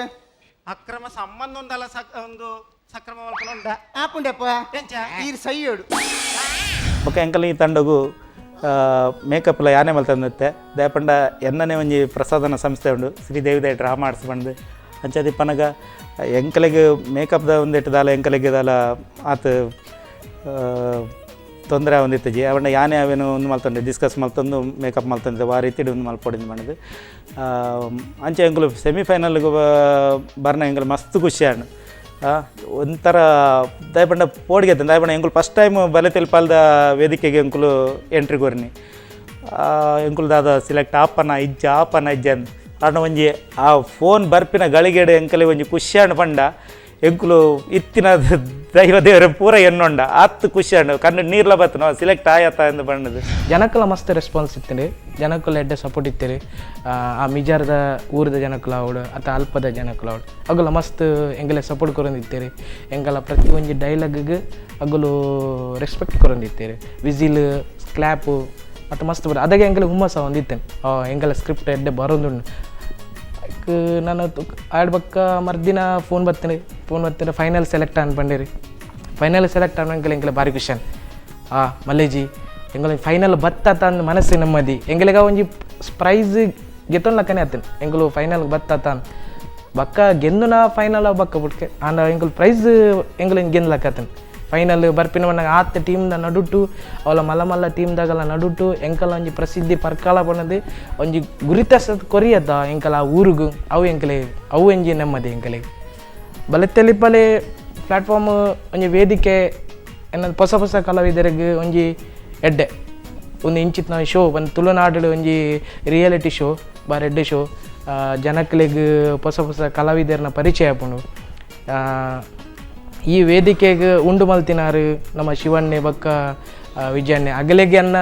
ಅಕ್ರಮ ಸಂಬಂಧ ಉಂದಲ್ಲ ಒಂದು ಸಕ್ರಮ ಮಲ್ಪನ ಉಂಡ ಆಪುಂಡಪ್ಪ ಈರ್ ಸೈಯೋಡು ಬೊಕ ಎಂಕಲ್ ಈ ತಂಡಗು ಮೇಕಪ್ಲ ಯಾನೆ ಮಲ್ತಂದತ್ತೆ ದಯಪಂಡ ಎನ್ನನೆ ಒಂಜಿ ಪ್ರಸಾದನ ಸಂಸ್ಥೆ ಉಂಡು ಶ್ರೀದೇವಿದ ಡ್ರಾಮಾ ಆರ್ಟ್ಸ್ ಬಂದು ಅಂಚಾದಿ ಪನಗ ಎಂಕಲೆಗ್ ಮೇಕಪ್ದ ಒಂದಿಟ್ಟು ದಾಲ ಎಂಕಲೆಗ್ ದಾಲ ಆತ ತೊಂದರೆ ಒಂದಿತ್ತಜಿ ಅವಣ್ಣ ಯಾನೆ ಅವೇನು ಒಂದು ಮಲ್ತಂಡೆ ಡಿಸ್ಕಸ್ ಮಲ್ತಂದು ಮೇಕಪ್ ಮಲ್ತಂದೆ ಆ ರೀತಿ ಒಂದು ಮಲ್ಪೊಡಿಂದು ಮಾಡಿದ್ದು ಅಂಚೆ ಎಂಕುಲು ಸೆಮಿಫೈನಲ್ಗೆ ಬರ್ನ ಎಂಕಲು ಮಸ್ತ್ ಖುಷಿ ಆಂಡ್ ಒಂಥರ ದಯಪಂಡ ಪೋಡಿಗೆ ದಯಪಂಡ ಎಂಕುಲು ಫಸ್ಟ್ ಟೈಮ್ ಬಲೆ ತೆಲ್ಪಾಲ್ದ ವೇದಿಕೆಗೆ ಎಂಕುಲು ಎಂಟ್ರಿ ಕೊರ್ನಿ ಎಂಕುಲು ದಾದ ಸಿಲೆಕ್ಟ್ ಆಪನ ಇಜ್ಜ ಆಪನ ಇಜ್ಜ ಅಂದ್ ಆಂಡ ಒಂಜಿ ಆ ಫೋನ್ ಬರ್ಪಿನ ಗಳಿಗೆಡೆ ಎಂಕಲೆ ಒಂಜಿ ಖುಷಿ ಆಂಡ್ ಪಂಡ ಎಂಕುಲು ಇತ್ತಿನ ದೈವ ದೇವರ ಪೂರ ಎನ್ನೊಂಡ ಆತ್ ಖುಷಿ ಆಂಡ್ ಕಣ್ಣು ನೀರ್ಲ ಬತ್ತು ನಾವು ಸಿಲೆಕ್ಟ್ ಆಯತ ಎಂದು ಬಣ್ಣದು ಜನಕ್ಕಲ ಮಸ್ತ್ ರೆಸ್ಪಾನ್ಸ್ ಇತ್ತು ಜನಕ್ಕಲ ಎಡ್ಡೆ ಸಪೋರ್ಟ್ ಇತ್ತೀರಿ ಆ ಮಿಜಾರದ ಊರದ ಜನಕ್ಕಲ ಅವಡು ಅಥವಾ ಅಲ್ಪದ ಜನಕ್ಕಲ ಅವಡು ಅಗುಲ ಮಸ್ತ್ ಎಂಗಲೆ ಸಪೋರ್ಟ್ ಕೊರೊಂದಿತ್ತೀರಿ ಎಂಗಲ ಪ್ರತಿ ಒಂಜಿ ಡೈಲಾಗಿಗೆ ಅಗುಲು ರೆಸ್ಪೆಕ್ಟ್ ಕೊರೊಂದಿತ್ತೀರಿ ವಿಸಿಲ್ ಕ್ಲ್ಯಾಪು ಮತ್ತು ಮಸ್ತ್ ಬರ ಅದಾಗೆ ಎಂಗಲ ಹುಮ್ಮಸ ಒಂದಿತ್ತೇನೆ ಎಂಗಲ ಸ್ಕ್ರಿಪ್ಟ್ ಎಡ್ಡೆ ಬರೋದುಂಡು ನಾನು ಆಡ್ಬಕ್ಕ ಮರ್ದಿನ ಫೋನ್ ಬರ್ತೀನಿ ಫೈನಲ್ ಸೆಲೆಕ್ಟ್ ಅನ್ಪಂಡಿರಿ ಫೈನಲ್ ಸೆಲೆಕ್ಟ್ ಆದ್ಮೇಲೆ ಎಂಕಲೆ ಭಾರಿ ಖುಷಿ ಆ ಮಲ್ಲೇಜಿ ಎಂಗಲ ಫೈನಲ್ ಬತ್ತ ಅಂದ್ ಮನಸ್ಸು ನೆಮ್ಮದಿ ಎಂಗಲಿಗ ಒಂಜಿ ಪ್ರೈಸ್ ಗೆತ್ತೊನ್ಲಕ್ಕನೆ ಆತನ್ ಎಂಕುಲು ಫೈನಲ್ ಬತ್ತ ಬಕ್ಕ ಗೆಂದುನ ಫೈನಲ್ ಬಕ್ಕ ಬುಟ್ಕೆ ಆಂಡ ಎಂಕುಲು ಪ್ರೈಸ್ ಎಂಕುಲು ಗೆಂದ್ಲಕ್ಕತ್ತನ್ ಫೈನಲ್ ಬರ್ಪಿನ ಮಣ್ಣಾಗ ಆತ ಟೀಮ್ದ ನಡುಟು ಅವಲ ಮಲ್ಲ ಮಲ್ಲ ಟೀಮ್ದಾಗಲ ನಡುಟು ಎಂಕಲ ಒಂಜಿ ಪ್ರಸಿದ್ಧಿ ಪರ್ಕಾಲ ಬಣ್ಣದು ಒಂಜಿ ಗುರಿತಸ ಕೊರಿಯದ ಎಂಕಲ ಆ ಊರುಗು ಅವು ಎಂಕಲೆ ಅವು ಒಂಜಿ ನೆಮ್ಮದಿ ಎಂಕಲೆ ಬಲತ್ತೆಲಿಪಲೆ ಪ್ಲಾಟ್ಫಾರ್ಮ್ ಒಂಜಿ ವೇದಿಕೆ ಎನ್ನ ಹೊಸ ಹೊಸ ಕಲಾವಿದರಿಗೆ ಒಂಜಿ ಎಡ್ಡೆ ಒಂದು ಇಂಚಿತ್ನ ಶೋ ಒಂದು ತುಳುನಾಡು ಒಂಜಿ ರಿಯಾಲಿಟಿ ಶೋ ಬಾರಿ ಎಡ್ಡೆ ಶೋ ಜನಕ್ಲೆಗ್ ಹೊಸ ಹೊಸ ಕಲಾವಿದರನ್ನ ಪರಿಚಯ ಆಪುಂಡು. ಈ ವೇದಿಕೆಗೆ ಉಂಡು ಮಲ್ತಿನಾರು ನಮ್ಮ ಶಿವಣ್ಣೆ ಬಕ್ಕ ವಿಜಯಣ್ಣೆ ಅಗಲೆಗೆ ಅನ್ನ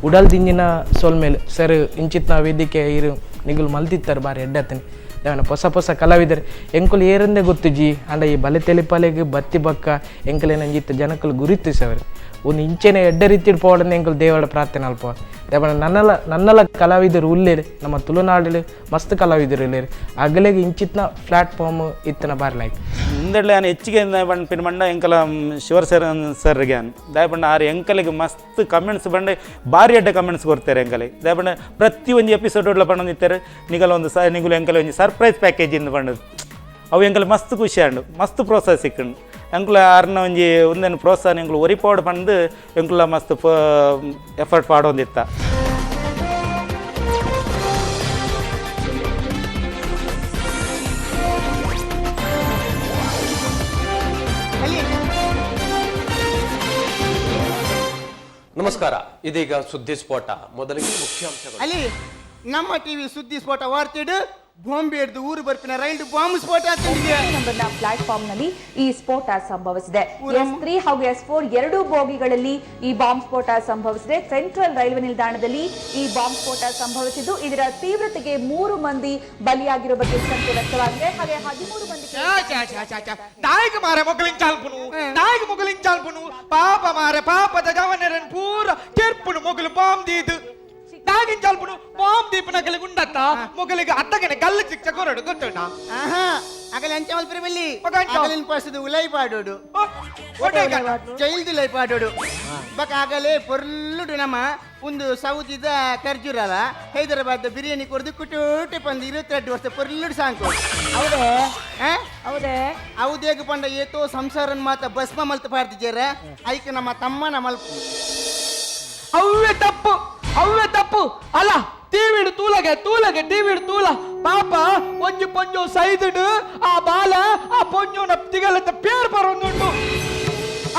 ಉಡಲ್ ದಿಂಜಿನ ಸೊಲ್ಮೇಲೆ ಸರ್ ಇಂಚಿತ್ನ ವೇದಿಕೆ ಇರು ನಿಗುಲು ಮಲ್ತಿತ್ತಾರೆ ಬಾರಿ ಎಡ್ಡತ್ತನೆ ದೇವನ ಹೊಸ ಹೊಸ ಕಲಾವಿದರು ಎಂಕುಲು ಏರಂದೆ ಗೊತ್ತುಜಿ ಅಂಡ ಈ ಬಲೆ ತೆಲಿಪಾಲೆಗೆ ಬತ್ತಿ ಬಕ್ಕ ಎಂಕುಲೇನ ಇಂಚಿತ್ತ ಜನಕುಲು ಗುರಿತಿಸವರು ಒಂದು ಇಂಚೆನೆ ಎಡ್ಡೆ ರೀತಿಡ್ ಪೋವಡಂದು ಎಂಕುಲು ದೇವರ ಪ್ರಾರ್ಥನೆ ಅಲ್ಪ ದೇವನ ನನ್ನಲ ನನ್ನಲ ಕಲಾವಿದರು ಉಲ್ಲೇರು ನಮ್ಮ ತುಳುನಾಡಲ್ಲಿ ಮಸ್ತ್ ಕಲಾವಿದರು ಉಲ್ಲೇರು ಅಗಲೆಗೆ ಇಂಚಿತ್ನ ಪ್ಲಾಟ್ಫಾರ್ಮ್ ಇತ್ತನ ಬಾರಿ ಲೈಕ್ ಮುಂದೆಡ್ಲೆ ನಾನು ಹೆಚ್ಚಿಗೆ ಪಿನ್ ಮಂಡ ಎಂಕಲ ಶಿವರ್ ಸರ್ ಸರ್ಗೆ ದಯಪಂಡ ಆರು ಎಂಕಲಿಗೆ ಮಸ್ತ್ ಕಮೆಂಟ್ಸ್ ಬಂಡೆ ಭಾರಿ ಅಡ್ಡ ಕಮೆಂಟ್ಸ್ ಕೊಡ್ತಾರೆ ಎಂಕಲಿಗೆ ದಯಪಂಡ ಪ್ರತಿ ಒಂಜಿ ಎಪಿಸೋಡ್ ಒಡ್ಲ ಪಂಡೊಂದಿತ್ತಾರೆ ನಿಗಲ ಒಂದು ಸ ನಿಗುಲು ಎಂಕಲ ಒಂಜಿ ಸರ್ಪ್ರೈಸ್ ಪ್ಯಾಕೇಜ್ ಇಂದ ಪಂಡದು ಅವು ಎಂಕಲ್ ಮಸ್ತ್ ಖುಷಿ ಆಂಡು ಮಸ್ತ್ ಪ್ರೋತ್ಸಾಹ ಸಿಕ್ಕಂಡು ಎಂಕುಲ ಆರ್ನ ಒಂಜಿ ಒಂದೇನು ಪ್ರೋತ್ಸಾಹ ಎಂಕುಲು ಒರಿಪೋಡ್ ಪಂದು ಎಂಕುಲ ಮಸ್ತ್ ಎಫರ್ಟ್ ಪಾಡೊಂದಿತ್ತ. ನಮಸ್ಕಾರ, ಇದೀಗ ಸುದ್ದಿ ಸ್ಫೋಟ. ಮೊದಲಿಗೆ ಮುಖ್ಯಾಂಶಗಳು. ಅಲ್ಲಿ ನಮ್ಮ ಟಿವಿ ಸುದ್ದಿ ಸ್ಫೋಟ ವಾರ್ತೆಡು Bombay ಹಿಡ್ದು ಊರು ಬರ್ಪಿನ ರೈಲ್ ಬಾಂಬ್ ಸ್ಫೋಟ ಆಗ್ತದೆ. ನಂಬರ್ನ ಪ್ಲಾಟ್ಫಾರ್ಮ್ ನಲ್ಲಿ ಈ ಸ್ಫೋಟ ಸಂಭವಿಸಿದೆ. S3 ಹಾಗೂ S4 ಎರಡೂ ಬೋಗಿಗಳಲ್ಲಿ ಈ ಬಾಂಬ್ ಸ್ಫೋಟ ಸಂಭವಿಸಿದೆ. ಸೆಂಟ್ರಲ್ ರೈಲ್ವೆ ನಿಲ್ದಾಣದಲ್ಲಿ ಈ ಬಾಂಬ್ ಸ್ಫೋಟ ಸಂಭವಿಸಿದ್ದು ಇದರ ತೀವ್ರತೆಗೆ 3 ಮಂದಿ ಬಲಿಯಾಗಿರುವ ಬಗ್ಗೆ ಶಂಕೆ ವ್ಯಕ್ತವಾಗಿದೆ. ಹಾಗೆ 13 ಮಂದಿ ನಾಯಿಗೆ ಮಾರೆ ಮೊಗಲಿನ ಚಾಲ್ಪುನು, ನಾಯಿಗೆ ಮೊಗಲಿನ ಚಾಲ್ಪುನು, ಪಾಪ ಮಾರೆ ಪಾಪದ ಜವನರನ್ ಪೂರ ಕೆರ್ಪುನು ಮೊಗಲು ಬಾಂಬ್ ದೀದು. ನಾಗಿನ ಚಾಲ್ಪುನು ಬಾಂಬ್ ದೀಪನಗಲಿ ಗುಂಡತ್ತ ಮೊಗಲಿಗೆ ಅತ್ತಗನೆ ಗಲ್ಲು ಚಿಕ್ಕ ಕೊರಡು ಗೊತ್ತುಂಡ. ಅಗಲ ಅಂಚ ಮಲ್ಪರೆ ಬಲ್ಲಿ ಅಗಲಿನ ಪಸುದು ಉಲೈ ಪಾಡೋಡು, ಜೈಲ್ದು ಉಲೈ ಪಾಡೋಡು. ಬಕ ಆಗಲೇ ಪೊರ್ಲುಡು ನಮ್ಮ ಒಂದು ಸೌದಿದ ಖರ್ಜೂರಲ್ಲ ಹೈದರಾಬಾದ್ ಬಿರಿಯಾನಿ ಕೊಡ್ದು ಕುಟೋಟೆ ಪಂದು 22 ವರ್ಷ ಪೊರ್ಲುಡು ಸಾಂಕು. ಹೌದೇ ಹೌದೇ ಹೌದೇಗ ಪಂಡ ಏತೋ ಸಂಸಾರನ್ ಮಾತ ಭಸ್ಮ ಮಲ್ತು ಪಾಡ್ತಿದ್ದೀರ ಐಕ್ ನಮ್ಮ ತಮ್ಮನ ಮಲ್ಪು. ಅವೇ ತಪ್ಪು, ಅವೇ ತಪ್ಪು ಅಲ್ಲ. ಟಿವಿಡು ತೂಲಗೆ ತೂಲಗೆ ಟಿವಿಡು ತೂಲ ಪಾಪ ಒಂಜಿ ಪೊಂಜು ಸೈದುಡು ಆ ಬಾಲ ಆ ಪೊಂಜುನ ತಿಗಲತ್ತ ಪೇರ್ ಬರೋದುಂಟು.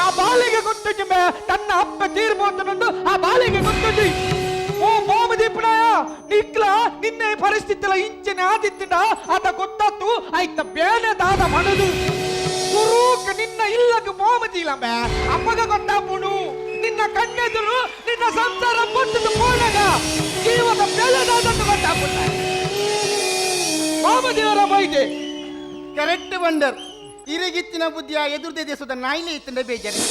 ಆ ಬಾಲಿಗೆ ಗೊತ್ತುಂಟು ತನ್ನ ಅಪ್ಪ ತೀರ್ಬೋತನುಂಟು. ಆ ಬಾಲಿಗೆ ಗೊತ್ತುಂಟು ಓ ಬಾಮ ದೀಪನಾಯ ನಿಕ್ಲ ನಿನ್ನೆ ಪರಿಸ್ಥಿತಿಲ ಇಂಚಿನ ಆದಿತ್ತಿನ ಆತ ಗೊತ್ತಾತು ಆಯ್ತ ಬೇನೆ ದಾದ ಮನದು ಸುರೂಕ್ ನಿನ್ನ ಇಲ್ಲಗ ಬಾಮದಿಲಂಬೆ ಅಪ್ಪಗ ಗೊತ್ತಾಪುಣು ನಿನ್ನ ಕಣ್ಣೆದುರು ನಿನ್ನ ಸಂಸಾರ ಪಟ್ಟದು ಪೋನಗ ಜೀವದ ಬೆಲೆದಾದನ್ನು ಗೊತ್ತಾಪುಣ ಬಾಮದೇವರ ಬೈದೆ ಕರೆಕ್ಟ್ ಬಂಡರ್ ಇರಿಗಿತ್ತಿನ ಬುದ್ಧಿಯ ಎದುರ್ದೇ ದೇಶದ ನಾಯಿಲೆ ಇತ್ತಂಡ ಬೇಜಾರಿ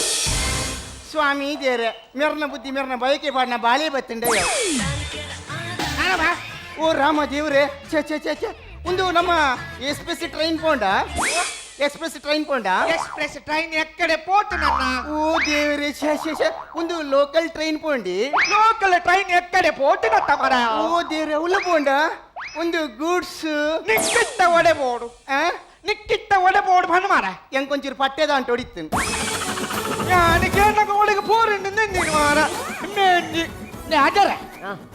ಸ್ವಾಮಿ ದೇರೆ ಮೆರ್ನ ಬುದ್ಧಿ ಮೆರ್ನ ಬಯಕೆ ಪಾಡಿನ ಬಾಳೆ ಬತ್ತಂಡ. ಓ ರಾಮ ದೇವ್ರೆ ಛೇ ಛೇ ಛೇ ಛೇ. ಒಂದು ನಮ್ಮ ಎಕ್ಸ್ಪ್ರೆಸ್ ಟ್ರೈನ್ ಪೋಂಡ, ಎಕ್ಸ್ಪ್ರೆಸ್ ಟ್ರೈನ್ ಪೋಂಡ, ಎಕ್ಸ್ಪ್ರೆಸ್ ಟ್ರೈನ್ ಎಕ್ಕಡೆ ಪೋಟು ನನ್ನ. ಓ ದೇವ್ರೆ ಛೇ ಛೇ ಛೇ. ಒಂದು ಲೋಕಲ್ ಟ್ರೈನ್ ಪೋಂಡಿ, ಲೋಕಲ್ ಟ್ರೈನ್ ಎಕ್ಕಡೆ ಪೋಟು ನತ್ತ ಮರ. ಓ ದೇವ್ರೆ ಉಲ್ಲ ಪೋಂಡ ಒಂದು ಗೂಡ್ಸ್ ನಿಕ್ಕಿಟ್ಟ ಒಡೆ ಬೋಡು, ನಿಕ್ಕಿಟ್ಟ ಒಡೆ ಬೋಡು ಬಣ್ಣ ಮಾರ ಎಂಕೊಂಚೂರು ಪಟ್ಟೆದ ಅಂಟ ಹೊಡಿತು. ನಾನು ಕೇಳಕ ಒಳಗೆ ಪೋರಿಂಡು ನಿಂದಿನ ಮಾರ ಮೇಂಜಿ ಅಜರ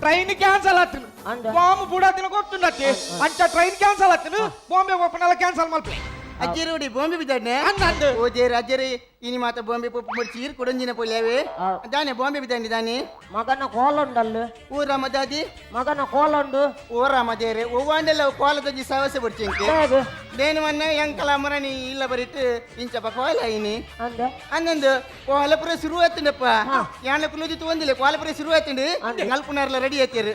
ಟ್ರೈನ್ ಕ್ಯಾನ್ಸಲ್ ಆತನು ಬಾಂಬ್ ಬುಡಾತಿನ ಗೊತ್ತುಂಡತ್ತೆ ಅಂಚ ಟ್ರೈನ್ ಕ್ಯಾನ್ಸಲ್ ಆತನು ಬಾಂಬೆ ಓಪನ್ ಕ್ಯಾನ್ಸಲ್ ಮಲ್ಪಲೆ. ಅಜ್ಜೇರಿ ನೋಡಿ ಬಾಂಬೆ ಬಿದ್ದಾನೆ. ಓ ದೇವ್ರೆ ಅಜ್ಜೇರಿ ಇನಿ ಮಾತ ಬಾಂಬೆ ಪೊಪ್ಪು ಮುಡ್ಚಿ ಈರ್ ಕೊಡಂಜಿನ ಪೊಲ್ಯಾವೆ ದಾನೆ ಬಾಂಬೆ ಬಿದ್ದಾನೆ ದಾನೆ. ಮಗನ ಕೋಲುಂಡಲ್ಲು. ಓ ರಾಮ ದಾದಿ ಮಗನ ಕೋಲುಂಡು. ಓ ರಾಮ ದೇವ್ರೆ ಒವ್ವಾಂಡೆಲ್ಲ ಕೋಲದಜ್ಜಿ ಸವಸೆ ಬಡ್ಚಿಂಕೆ ದೇನು ಮನ್ನ ಎಂಕಲ ಮರಣಿ ಇಲ್ಲ ಬರಿಟ್ಟು ಇಂಚಪ್ಪ ಕೋಲ ಇನಿ ಅಂದಂದು ಕೋಲಪುರ ಶುರು ಆತಂಡಪ್ಪ ಯಾಣ ಕುಲುದಿತ್ತು ಒಂದಿಲ್ಲ ಕೋಲಪುರ ಶುರು ಆತಂಡು ನಲ್ಪುನಾರ್ಲ ರೆಡಿ ಆತೀರು.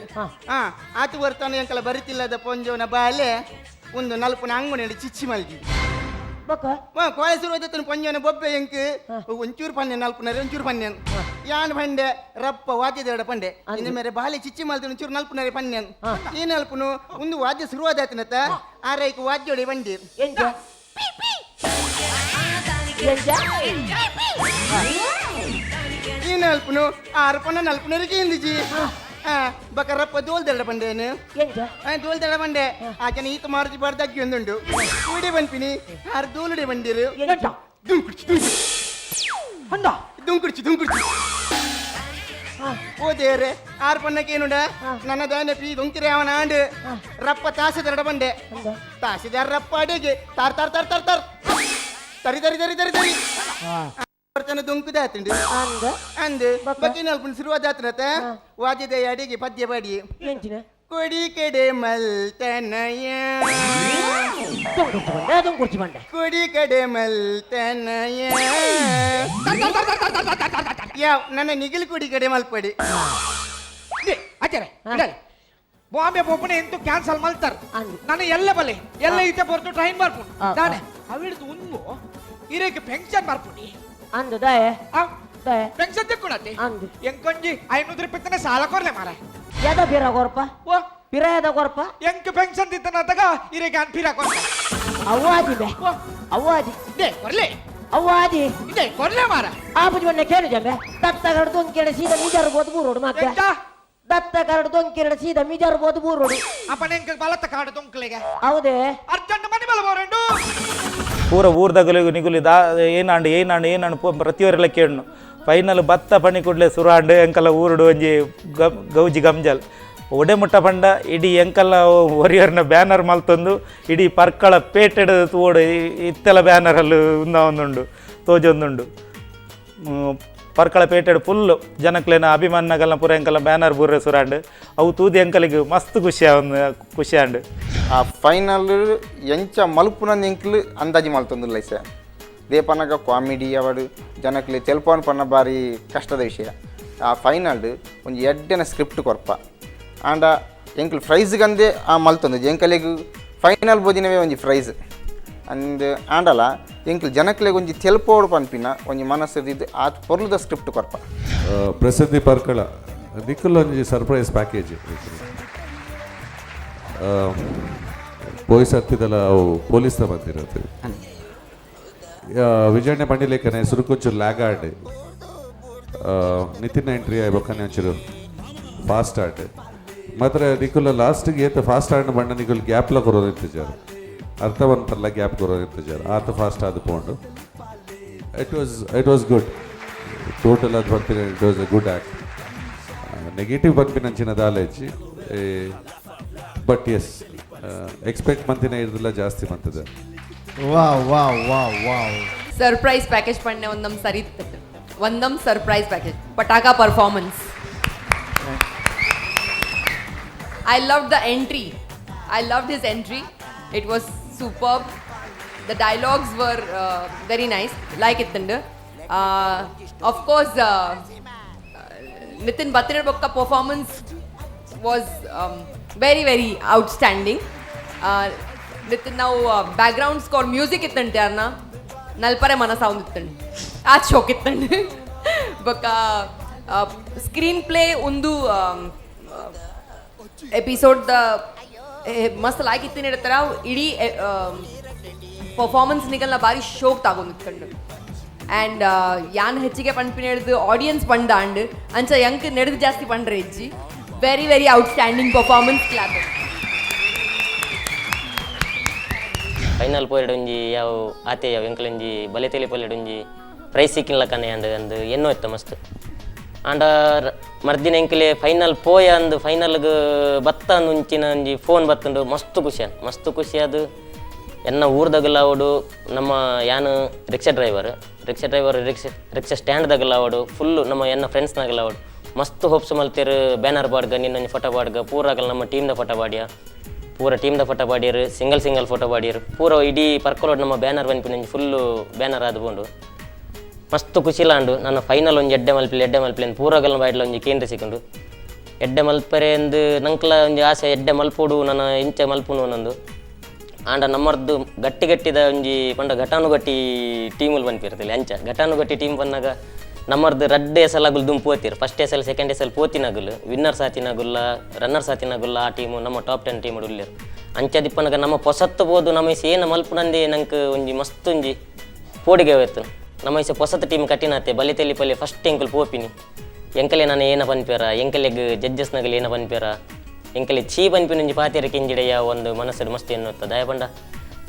ಹಾ ಆತು ಬರ್ತಾನೆ ಎಂಕಲ ಬರಿತಿಲ್ಲದ ಪೊಂಜೋನ ಬಾಲೆ ಒಂದು ನಲ್ಪುನ ಅಂಗುಣ ಚಿಚ್ಚಿ ಮಲ್ಗಿ ಕೋಲ ಶುರು ಆಯ್ತು ಪಂಜೋನ ಬೊಬ್ಬೆ ಎಂಕ್ ಒಂಚೂರು ಪನ್ನೆ ನಲ್ಪುನಾರೆ ಒಂಚೂರು ಪನ್ನೆನ್ ಯಾನ್ ಪಂಡೆ ರಪ್ಪ ವಾದ್ಯದ ಪಂಡೆ ಇನ್ನು ಮೇರೆ ಬಾಲೆ ಚಿಚ್ಚಿ ಮಲ್ತು ಒಂಚೂರು ನಲ್ಪುನಾರೆ ಪನ್ನೆನ್ ಈ ನಲ್ಪುನು ಒಂದು ವಾದ್ಯ ಶುರುವಾದಾತನತ್ತ ಆರೈಕ್ ವಾದ್ಯೋಡಿ ಬಂಡಿ ಈ ನಲ್ಪುನು ಆರು ಪನ್ನ ನಲ್ಪುನರಿಗೆ ಇಂದಿಜಿ ಬಕರಪ್ಪ ದೋಲ್ದೆರಡ ಬಂಡೇನು ದೋಲ್ದೆರಡ ಬಂಡೆ ಆ ಜನ ಈತ ಮಾರುತಿ ಬಾರ್ದಾಗಿ ಒಂದುಂಡು ಉಡೆ ಬಂಪಿನಿ ಆರು ದೋಲುಡೆ ಬಂದಿರು ದುಂಕುಡ್ಚಿ ದುಂಕುಡ್ಚಿ ದುಂಕುಡ್ಚಿ. ಓ ದೇವ್ರೆ ಆರು ಪನ್ನಕ್ಕೇನುಂಡ ನನ್ನ ದಾನೆ ಪಿ ದೊಂಕಿರೆ ಅವನ ಆಂಡು ರಪ್ಪ ತಾಸೆದೆರಡ ಬಂಡೆ ತಾಸೆದಾರ ರಪ್ಪ ಅಡಿಗೆ ತಾರ್ ತಾರ್ ತಾರ್ ತಾರ್ ತಾರ್ ತರಿ ತರಿ ತರಿ ತರಿ ತರಿ ಬರ್ತನ ದೊಂಕುದಾತುಂಡು ಅಂದು ಬಕ್ಕಿನಲ್ಪುನ ಶುರುವಾದಾತನತ ವಾದ್ಯದ ಅಡಿಗೆ ಪದ್ಯ ಪಾಡಿ ಕೊಡಿ ಕಡೆ ಮಲ್ತನಯ ಕೊಡಿ ಕಡೆ ಮಲ್ತನಯ ಯಾವ ನನ್ನ ನಿಗಿಲು ಕೊಡಿ ಕಡೆ ಮಲ್ಪಡಿ ಆಚಾರೆ ಬಾಂಬೆ ಪೋಪನೆ ಎಂತೂ ಕ್ಯಾನ್ಸಲ್ ಮಲ್ತಾರ ನಾನು ಎಲ್ಲ ಬಲೆ ಎಲ್ಲ ಈತೆ ಪೊರ್ತು ಟ್ರೈನ್ ಬರ್ಪುಂಡು ದಾನೆ ಅವಿಡ್ದು ಒಂದು ಇರೇಕ್ ಪೆನ್ಷನ್ ಬರ್ಪುಂಡಿ ಅಂದು ದಾಯೆ ಪೆನ್ಷನ್ ತೆಕ್ಕೊಳತ್ತೆ ಎಂಕೊಂಜಿ 500 ರೂಪಾಯಿ ಸಾಲ ಕೊರ್ಲೆ ಮಾರ ಯಾದ ಪಿರ ಕೊರ್ಪ ಓ ಪಿರ ಯಾದ ಕೊರ್ಪ ಎಂಕ್ ಪೆನ್ಷನ್ ತಿತ್ತನತಗ ಇರೇಕ್ ಅನ್ ಪಿರ ಕೊರ್ಪ ಅವ್ವಾದಿ ಬೆ ಅವ್ವಾದಿ they ಕೊರ್ಲೆ ಅವ್ವಾದಿ ಇದೆ ಕೊರ್ಲೆ ಮಾರ ಆಪುಜಿ ಬಣ್ಣ ಕೇಳು ಜಂಬೆ ದತ್ತ ಕರಡು ದೊಂಕೆರಡು ಸೀದಾ ಮಿಜಾರು ಬೋದು ಬೂರೋಡು ಮಕ್ಕ ದತ್ತ ಕರಡು ದೊಂಕೆರಡು ಸೀದಾ ಮಿಜಾರು ಬೋದು ಬೂರೋಡು ಅಪ್ಪನ ಎಂಕ್ ಬಲತ್ತ ಕಾಡು ದೊಂಕಲೆಗೆ ಹೌದೇ ಅರ್ಜೆಂಟ್ ಮನೆ ಬಲ ಬೋರಂಡು ಪೂರ ಊರ್ದಗಲಿಗೂ ನಿಗುಲಿ ದಾ ಏನಾಂಡು ಏನಾಂಡು ಏನಾಂಡು ಪ್ರತಿಯೊರೆಲ್ಲ ಕೇಳು ಫೈನಲ್ ಭತ್ತ ಪಣಿ ಕೂಡಲೇ ಸುರಾಂಡು ಎಂಕಲ್ಲ ಊರುಡು ಒಂಜಿ ಗೌಜಿ ಗಂಜಲ್ ಒಡೆ ಮುಟ್ಟ ಪಂಡ ಇಡೀ ಎಂಕಲ್ಲ ಒರಿಯರ್ನ ಬ್ಯಾನರ್ ಮಲ್ತೊಂದು ಇಡೀ ಪರ್ಕಳ ಪೇಟೆಡ್ ತೋಡು ಇತ್ತೆಲ್ಲ ಬ್ಯಾನರಲ್ಲಿ ಒಂದುಂಡು ತೋಜೊಂದುಂಡು ಪರ್ಕಳ ಪೇಟೆಡ್ ಫುಲ್ಲು ಜನಕ್ಲೇನ ಅಭಿಮಾನಗಲ್ನ ಪೂರ ಎಂಕಲ್ಲ ಬ್ಯಾನರ್ ಬೂರೆ ಸುರಾಂಡು ಅವು ತೂದಿ ಎಂಕಲಿಗೆ ಮಸ್ತ್ ಖುಷಿ ಖುಷಿ ಆಂಡು. ಆ ಫೈನಲ್ ಎಂಚ ಮಲ್ಪುನ ಎಂಕ್ಲು ಅಂದಾಜಿ ಮಲ್ತೊಂದುಲ್ಲ ಸರ್. ದೇಪನಗ ಕಾಮಿಡಿ ಅವಡು ಜನಕ್ಲೆ ತೆಲ್ಪವನ್ ಪನ್ನ ಬಾರಿ ಕಷ್ಟದ ವಿಷಯ. ಆ ಫೈನಲ್ ಒಂಜಿ ಎಡ್ಡೆನ ಸ್ಕ್ರಿಪ್ಟ್ ಕೊರ್ಪ ಆಂಡ ಎಂಕ್ಲು ಪ್ರೈಸ್ಗಂದೇ ಆ ಮಲ್ತೊಂದು ಎಂಕಲೆಗ್ ಫೈನಲ್ ಬೋದಿನವೇ ಒಂಜಿ ಪ್ರೈಸ್ ಅಂದ್ ಆಂಡಲ ಎಂಕ್ಲು ಜನಕ್ಲೆಗ್ ಒಂಜಿ ತೆಲ್ಪೋಡು ಪನ್ಪಿನ ಒಂಜಿ ಮನಸ್ಸು ಆ ಪೊರ್ಲುದ ಸ್ಕ್ರಿಪ್ಟ್ ಕೊರ್ಪ. ಪ್ರಸಿದ್ಧಿ ಪರ್ಕಳ ನಿಕ್ಕಲ್ ಒಂಜಿ ಸರ್ಪ್ರೈಸ್ ಪ್ಯಾಕೇಜ್ ಪೋಯ್ ಸರ್ತಿದಲ್ಲ ಅವು ಪೊಲೀಸ್ ಬಂದಿರೋದು. Vijayanna ಪಂಡಿಲೇಖನೆ ಸುರುಕೊಂಚೂರು lag add Nitin entry ಆಯ್ಬೊಕ್ಕನೆ ಒಂಚೂರು ಫಾಸ್ಟ್ ಆಡ್ ಮಾತ್ರ ನಿಕುಲ ಲಾಸ್ಟಿಗೆ ಏತ ಫಾಸ್ಟ್ ಆಡ್ ಬಣ್ಣ ನಿಕುಲ್ ಗ್ಯಾಪ್ಲ ಕೊರೋದು ಇಂತಜಾರು ಅರ್ಥ ಬಂತಲ್ಲ ಗ್ಯಾಪ್ ಕೊರೋದು ಇಂತಜಾರು ಆತ ಫಾಸ್ಟ್ ಆದ ಪೋಂಡು. It was good total ಅದು ಬರ್ತೀನಿ. It was a good act. Negative ಬರ್ಪಿನಂಚಿನ ದಾಲೇಜಿ but S expect ಮಂತಿನ ಇರೋದಿಲ್ಲ ಜಾಸ್ತಿ ಮಂತದೆ. Wow wow wow wow. Surprise package ಪಣ್ಣೆ ಒಂದಮ್ ಸರಿ ಒಂದಮ್ ಸರ್ಪ್ರೈಸ್ ಪ್ಯಾಕೇಜ್ ಪಟಾಕಾ performance. I love the entry. I love his entry. It was superb. The dialogues were very nice. Like ಇತ್ತಂಡು. Of course Nitin Battinadbokka performance was very very outstanding. Nitin ನಾವು background score music ಇತ್ತಂಟೆ ಅರ್ನ ನಲ್ಪರೆ ಮನ sound ಇತ್ತಂಡು ಆ ಶೋಕ್ ಇತ್ತಂಡು. ಬೊಕ್ಕ screen play ಒಂದು ಎಪಿಸೋಡ್ the ಮಸ್ತ್ ಲೈಕ್ ಇತ್ತಿನ ಇಡ್ತಾರ. ಇಡೀ ಪರ್ಫಾರ್ಮೆನ್ಸ್ ನಿಗಲ್ನ ಭಾರಿ ಶೋಕ್ ತಾಗೊಂದಿತ್ತಂಡು. ಆ್ಯಂಡ್ ಯಾನ್ ಹೆಚ್ಚಿಗೆ ಪಂಪಿನ ಹಿಡಿದು ಆಡಿಯನ್ಸ್ ಪಂಡ ಅಂಡ್ ಅಂಚ ಯಂಕ್ ನಡೆದು ಜಾಸ್ತಿ ಪಂಡ್ರೆ ಹೆಚ್ಚಿ. Very very outstanding performance. Clap. Final ಪೋಯಿಡ್ ಒಂಜಿ ಯಾವ ಆತೆ ಯಾವ ಎಂಕಲೊಂಜಿ ಬಲೆ ತೆಲಿ ಪೊಲೆಡ್ ಒಂಜಿ ಪ್ರೈಸ್ ಸಿಕ್ಕಿಲ್ಲ ಕನೆ ಅಂದ್ ಅಂದ್ ಎನ್ನೋ ಇತ್ತ ಮಸ್ತ್. ಆಂಡ ಮರ್ದಿನ ಎಂಕಲೆ ಫೈನಲ್ ಪೋಯ ಅಂದ್ ಫೈನಲ್ಗ್ ಬತ್ತ ಅಂದ್ ಒಂಚಿನ ಒಂಜಿ ಫೋನ್ ಬತ್ತುಂಡು ಮಸ್ತ್ ಖುಷಿ ಅಂದ್ ಮಸ್ತ್ ಖುಷಿ. ಅದು ಎನ್ನ ಊರ್ದಗಲ ಅವಡು ನಮ್ಮ ಯಾನ್ rickshaw driver rickshaw driver rickshaw rickshaw ಸ್ಟ್ಯಾಂಡ್ದಾಗಲ ಅವಡು full ನಮ್ಮ ಎನ್ನ ಫ್ರೆಂಡ್ಸ್ನಾಗಲ ಅವಡು ಮಸ್ತ್ ಹೋಪ್ಸ್ ಮಲ್ತೇರು. ಬ್ಯಾನರ್ ಬಾಡ್ಗ ನಿನ್ನೊಂಜಿ ಫೋಟೋ ಬಾಡ್ಗ ಪೂರಾಗಲ ನಮ್ಮ ಟೀಮ್ದ ಫೋಟೋ ಬಾಡಿಯ ಪೂರ ಟೀಮ್ದ ಫೋಟೋ ಬಾಡಿಯರು single single photo ಬಾಡಿಯರು ಪೂರ ಇಡೀ ಪರ್ಕೊಲೋಡ್ ನಮ್ಮ ಬ್ಯಾನರ್ ಬನ್ಪಿನ ಫುಲ್ಲು ಬ್ಯಾನರ್ ಆದ್ಕೊಂಡು ಮಸ್ತ್ ಖುಷಿಲಾಂಡು. ನನ್ನ ಫೈನಲ್ ಒಂಜಿ ಎಡ್ಡೆ ಮಲ್ಪಿಲೆ ಎಡ್ಡೆ ಮಲ್ಪಿಲೆ ಪೂರಗಲ್ನ ಬಾಯ್ಡ್ಲ ಒಂಜಿ ಕೇಂದ್ರ ಸಿಕ್ಕೊಂಡು ಎಡ್ಡೆ ಮಲ್ಪರೆ ಅಂದು ನಂಕ್ಲ ಒಂಜಿ ಆಸೆ ಎಡ್ಡೆ ಮಲ್ಪೋಡು ನನ್ನ ಇಂಚ ಮಲ್ಪುನು ನಂದು. ಆಂಡ ನಮ್ಮರ್ದು ಗಟ್ಟಿ ಗಟ್ಟಿದ ಒಂಜಿ ಪಂಡ ಘಟಾನುಘಟಿ ಟೀಮುಲು ಬನ್ಪಿರ್ತಿಲ್ಲ ಅಂಚ ಘಟಾನುಘಟಿ ಟೀಮ್ ಬಂದಾಗ ನಮ್ಮರ್ದು ರಡ್ಡೆ ಎಸಲ್ ದುಂಪು ಪೋತಿರು ಫಸ್ಟ್ ಎಸಲ್ ಸೆಕೆಂಡ್ ಎಸಲ್ ಪೋತಿನಗುಲು ವಿನ್ನರ್ಸ್ ಆತಿನಗುಲ್ಲ ರನ್ನರ್ಸ್ ಆತಿನಗುಲ್ಲ ಆ ಟೀಮು ನಮ್ಮ ಟಾಪ್ 10 ಟೀಮ್ ಉಳ್ಳೇರು. ಅಂಚ ದಿಪ್ಪನಗ ನಮ್ಮ ಪೊಸತ್ತು ಬೋದು ನಮ್ಮ ಏನ ಮಲ್ಪುನಂದೇ ನಂಗೆ ಒಂಜಿ ಮಸ್ತ್ ಒಂಜಿ ಪೋಡಿಗೆ ಹೋಯ್ತು. ನಮ್ಮ ಇಸ ಪೊಸತ್ತು ಟೀಮ್ ಕಟ್ಟಿನಾತೆ ಬಲಿ ತೆಲಿ ಪಲ್ಲಿ ಫಸ್ಟ್ ಎಂಕಲ್ ಪೋಪಿನಿ ಎಂಕಲೆ ನಾನು ಏನ ಪನ್ಪೇರ ಎಂಕಲೆಗ್ ಜಡ್ಜಸ್ನಗಲ್ ಏನ ಪನ್ಪೇರ ಎಂಕಲೆ ಚೀ ಪನ್ಪಿನ ಒಂಜಿ ಪಾತಿರ ಕೆಂಜಿಡೆಯ ಒಂದು ಮನಸ್ಸು ಮಸ್ತ್ ಎನ್ನುತ್ತ ದಯಪಂಡ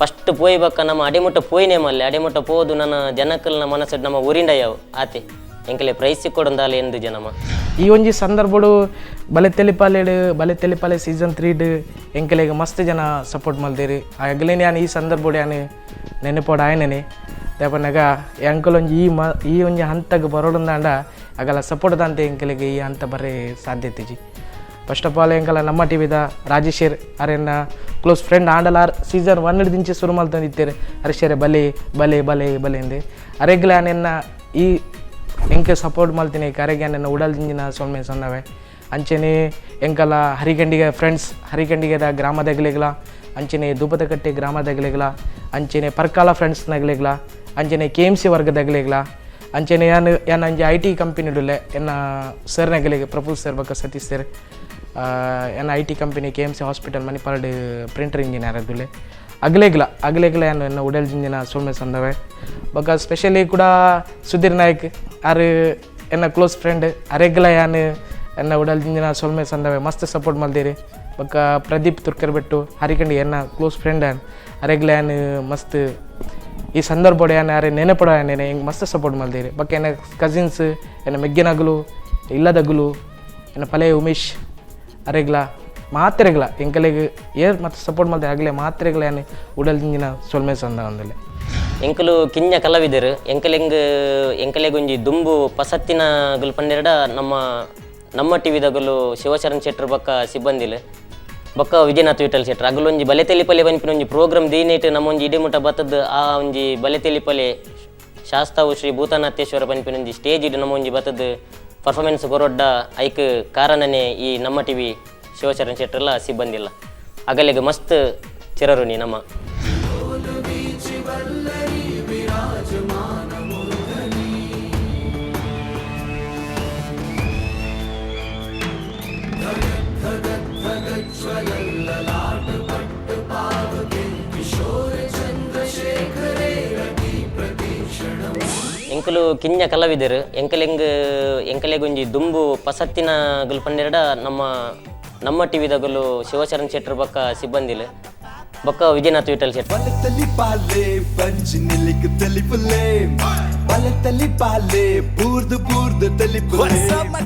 ಫಸ್ಟ್ ಪೋಯ್ಬಕ್ಕ ನಮ್ಮ ಅಡಿಮುಟ್ಟ ಪೋಯ್ನೇ ಮಲ್ಲೆ ಅಡಿಮುಟ್ಟ ಪೋದು ನನ್ನ ಜನಕಲ್ನ ಮನಸ್ಸು ನಮ್ಮ ಊರಿಂಡಯ್ಯವು ಆತೆ ಎಂಕಲೆ ಪ್ರೈಸ್ ಸಿಕ್ಕೊಡಂದಾಲೆ ಎಂದು ಜನಮ. ಈ ಒಂಜಿ ಸಂದರ್ಭಡು ಬಲೆ ತೆಲಿಪಾಲೆಡು ಬಲೆ ತೆಲಿಪಾಲೆ ಸೀಸನ್ 3 ಎಂಕಲೆಗ್ ಮಸ್ತ್ ಜನ ಸಪೋರ್ಟ್ ಮಲ್ದೇರಿ. ಅಗಲೇನೆ ಯಾನ್ ಈ ಸಂದರ್ಭಡು ಯಾನ್ ನೆನಪೋಡು ಆಯ್ನೇ ದೇಪನಾಗ ಎಂಕಲೊಂಜಿ ಈ ಒಂಜಿ ಹಂತಗ್ ಬರೋಡಂದಾಂಡ ಅಗಲ ಸಪೋರ್ಟ್ ದಂತೆ ಎಂಕಲೆಗ್ ಈ ಹಂತ ಬರೇ ಸಾಧ್ಯತೆ. First of all ಎಂಕಲ ನಮ್ಮ ಟಿ ವಿದ ರಾಜೇಶರ್ ಅರೆನ್ನ ಕ್ಲೋಸ್ ಫ್ರೆಂಡ್ ಆಂಡಲಾರ್ ಸೀಸನ್ 1 ದಿಂಚೆ ಶುರು ಮಲ್ತಂದಿತ್ತೇರು ಅರೆಶರೆ ಬಲೆ ಬಲೆ ಬಲೆ ಬಲೆ ಎಂದೆ ಅರೆಗ್ಲ ನೆನ್ನ ಈ ಎಂಕೆ ಸಪೋರ್ಟ್ ಮಲ್ತೀನಿ ಕರೆಗೆ ನನ್ನ ಉಡಲ್ ದಿಂಜಿನ ಸೊಲ್ಮೆ ಸೊನ್ನವೆ. ಅಂಚೆನೆ ಎಂಕಲ ಹರಿಗಂಡಿಗೆ ಫ್ರೆಂಡ್ಸ್ ಹರಿಗಂಡಿಗೆದ ಗ್ರಾಮದಗಲಿಗ್ಲ ಅಂಚೆನೆ ದೂಪದಕಟ್ಟೆ ಗ್ರಾಮದಗಲಿಗ್ಲ ಅಂಚೆನೆ ಪರ್ಕಾಲ ಫ್ರೆಂಡ್ಸ್ನಗಲಿಗ್ಲ ಅಂಚೆನೆ K M C ವರ್ಗದಗಲಿಗ್ಲ ಅಂಚೆನೆ ಯಾನ್ ಯಾನ್ ಅಂಜೆ I T company ಉಳ್ಳೆ ಎನ್ನ ಸರ್ನಗಲಿಗೆ ಪ್ರಫುಲ್ ಸರ್ ಬೊಕ್ಕ ಸತೀಶ್ ಸರ್ ಎನ್ನ I T company K M C hospital ಮಣಿಪಾಲ್ಡ್ printer engineer ಅದುಲ್ಲೆ ಅಗಲೇಗ್ಲ ಅಗಲೇಗ್ಲ ಯಾನ್ ಎನ್ನ ಉಡಲ್ ಜಿಂಜಿನ ಸೊಲ್ಮೆ ಸಂದವೆ. ಬೊಕ್ಕ ಸ್ಪೆಷಲಿ ಕೂಡ ಸುಧೀರ್ ನಾಯ್ಕ್ ಆರು ಎನ್ನ ಕ್ಲೋಸ್ ಫ್ರೆಂಡ್ ಅರೆಗ್ಲ ಯಾನ್ ಎನ್ನ ಉಡಲ್ ಜಿಂಜಿನ ಸೊಲ್ಮೆ ಸಂದವೆ ಮಸ್ತ್ ಸಪೋರ್ಟ್ ಮಲ್ದೇರಿ. ಬೊಕ್ಕ ಪ್ರದೀಪ್ ತುರ್ಕರ್ಬೆಟ್ಟು ಹರಿಕಂಡಿ ಎನ್ನ ಕ್ಲೋಸ್ ಫ್ರೆಂಡ್ ಯಾನ್ ಅರೆಗ್ಲ ಯಾನ್ ಮಸ್ತ್ ಈ ಸಂದರ್ಭ ಯಾನ್ ಅರೆ ನೆನಪಡ ನೆನೆ ಹಿಂಗೆ ಮಸ್ತ್ ಸಪೋರ್ಟ್ ಮಲ್ದೇರಿ. ಬೊಕ್ಕ ಎನ್ನ ಕಸಿನ್ಸ್ ಎನ್ನ ಮೆಗ್ಗೆನಗಲು ಇಲ್ಲದಗುಲು ಎನ್ನ ಪಲೆ ಉಮೇಶ್ ಅರೆಗ್ಲ ಮಾತ್ರೆಗ್ಲ ಎಂಕಲೆಗ್ ಏರ್ ಮತ್ತು ಸಪೋರ್ಟ್ ಮಲ್ತೆ ಆಗಲೇ ಮಾತ್ರೆಗ್ಲ ಯಾನ್ ಉಡಲ್ ಜಿಂಜಿನ ಸೊಲ್ಮೆ ಸಂದ ಒಂದಲೆ. ಎಂಕಲು ಕಿಂಜ ಕಲಾವಿದರು ಎಂಕಲೆಂಗ್ ಎಂಕಲೆಗೊಂಜಿ ದುಂಬು ಪಸತ್ತಿನ ಗುಲ್ ಪಂಡೆರಡ ನಮ್ಮ ನಮ್ಮ ಟಿ ವಿದಗಲು ಶಿವಶರಣ್ ಶೆಟ್ಟರ್ ಬೊಕ್ಕ ಸಿಬ್ಬಂದಿಲು ಬೊಕ್ಕ ವಿಜಯನಾಥ್ ವಿಠಲ್ ಶೆಟ್ರ್ ಅಗಲೊಂಜಿ ಬಲೆ ತೆಲಿಪಲೆ ಪನ್ಪಿನ ಒಂಜಿ ಪ್ರೋಗ್ರಾಮ್ ದೀನೇಟ್ ನಮ್ಮ ಒಂಜಿ ಇಡಿಮುಟ ಬತ್ತದ್ ಆ ಒಂಜಿ ಬಲೆ ತೆಲಿಪಲೆ ಶಾಸ್ತಾವು ಶ್ರೀ ಭೂತನಾಥೇಶ್ವರ ಪನ್ಪಿನ ಒಂಜಿ ಸ್ಟೇಜ್ ಇಡು ನಮ್ಮ ಒಂಜಿ ಬತ್ತದ್ ಪರ್ಫಾರ್ಮೆನ್ಸ್ ಕೊರೊಡ್ಡ ಐಕ್ ಕಾರಣನೇ ಈ ನಮ್ಮ ಟಿವಿ ಶಿವಶರಣ್ ಶೆಟ್ರೆಲ್ಲ ಸಿಬ್ಬಂದಿಲ್ಲ ಅಗಲಿಗೆ ಮಸ್ತ್ ಚಿರರುಣಿ ನಮ್ಮ. ಎಂಕುಲು ಕಿಂಜ ಕಲಾವಿದರು ಎಂಕಲೆಂಗ್ ಎಂಕಲೆಗೊಂಜಿ ದುಂಬು ಪಸತ್ತಿನ ಗುಲ್ ಪನ್ನೆರಡ ನಮ್ಮ ನಮ್ಮ ಟಿವಿದಗಲು ಶಿವಶರಣ್ ಶೆಟ್ಟರ್ ಬೊಕ್ಕ ಸಿಬ್ಬಂದಿಲು ಬೊಕ್ಕ ವಿಜಯನಾಥ್ ವಿಠಲ್ ಶೆಟ್ಟರ್. ಬಲತಲಿ ಬಂಜಿ ನಿಲಿಕ್ ತಲಿಪುಲೆ, ಬಲತಲಿ ಬಾಲೆ ಬೂರ್ದು ಬೂರ್ದು ತಲಿಪುಲೆ.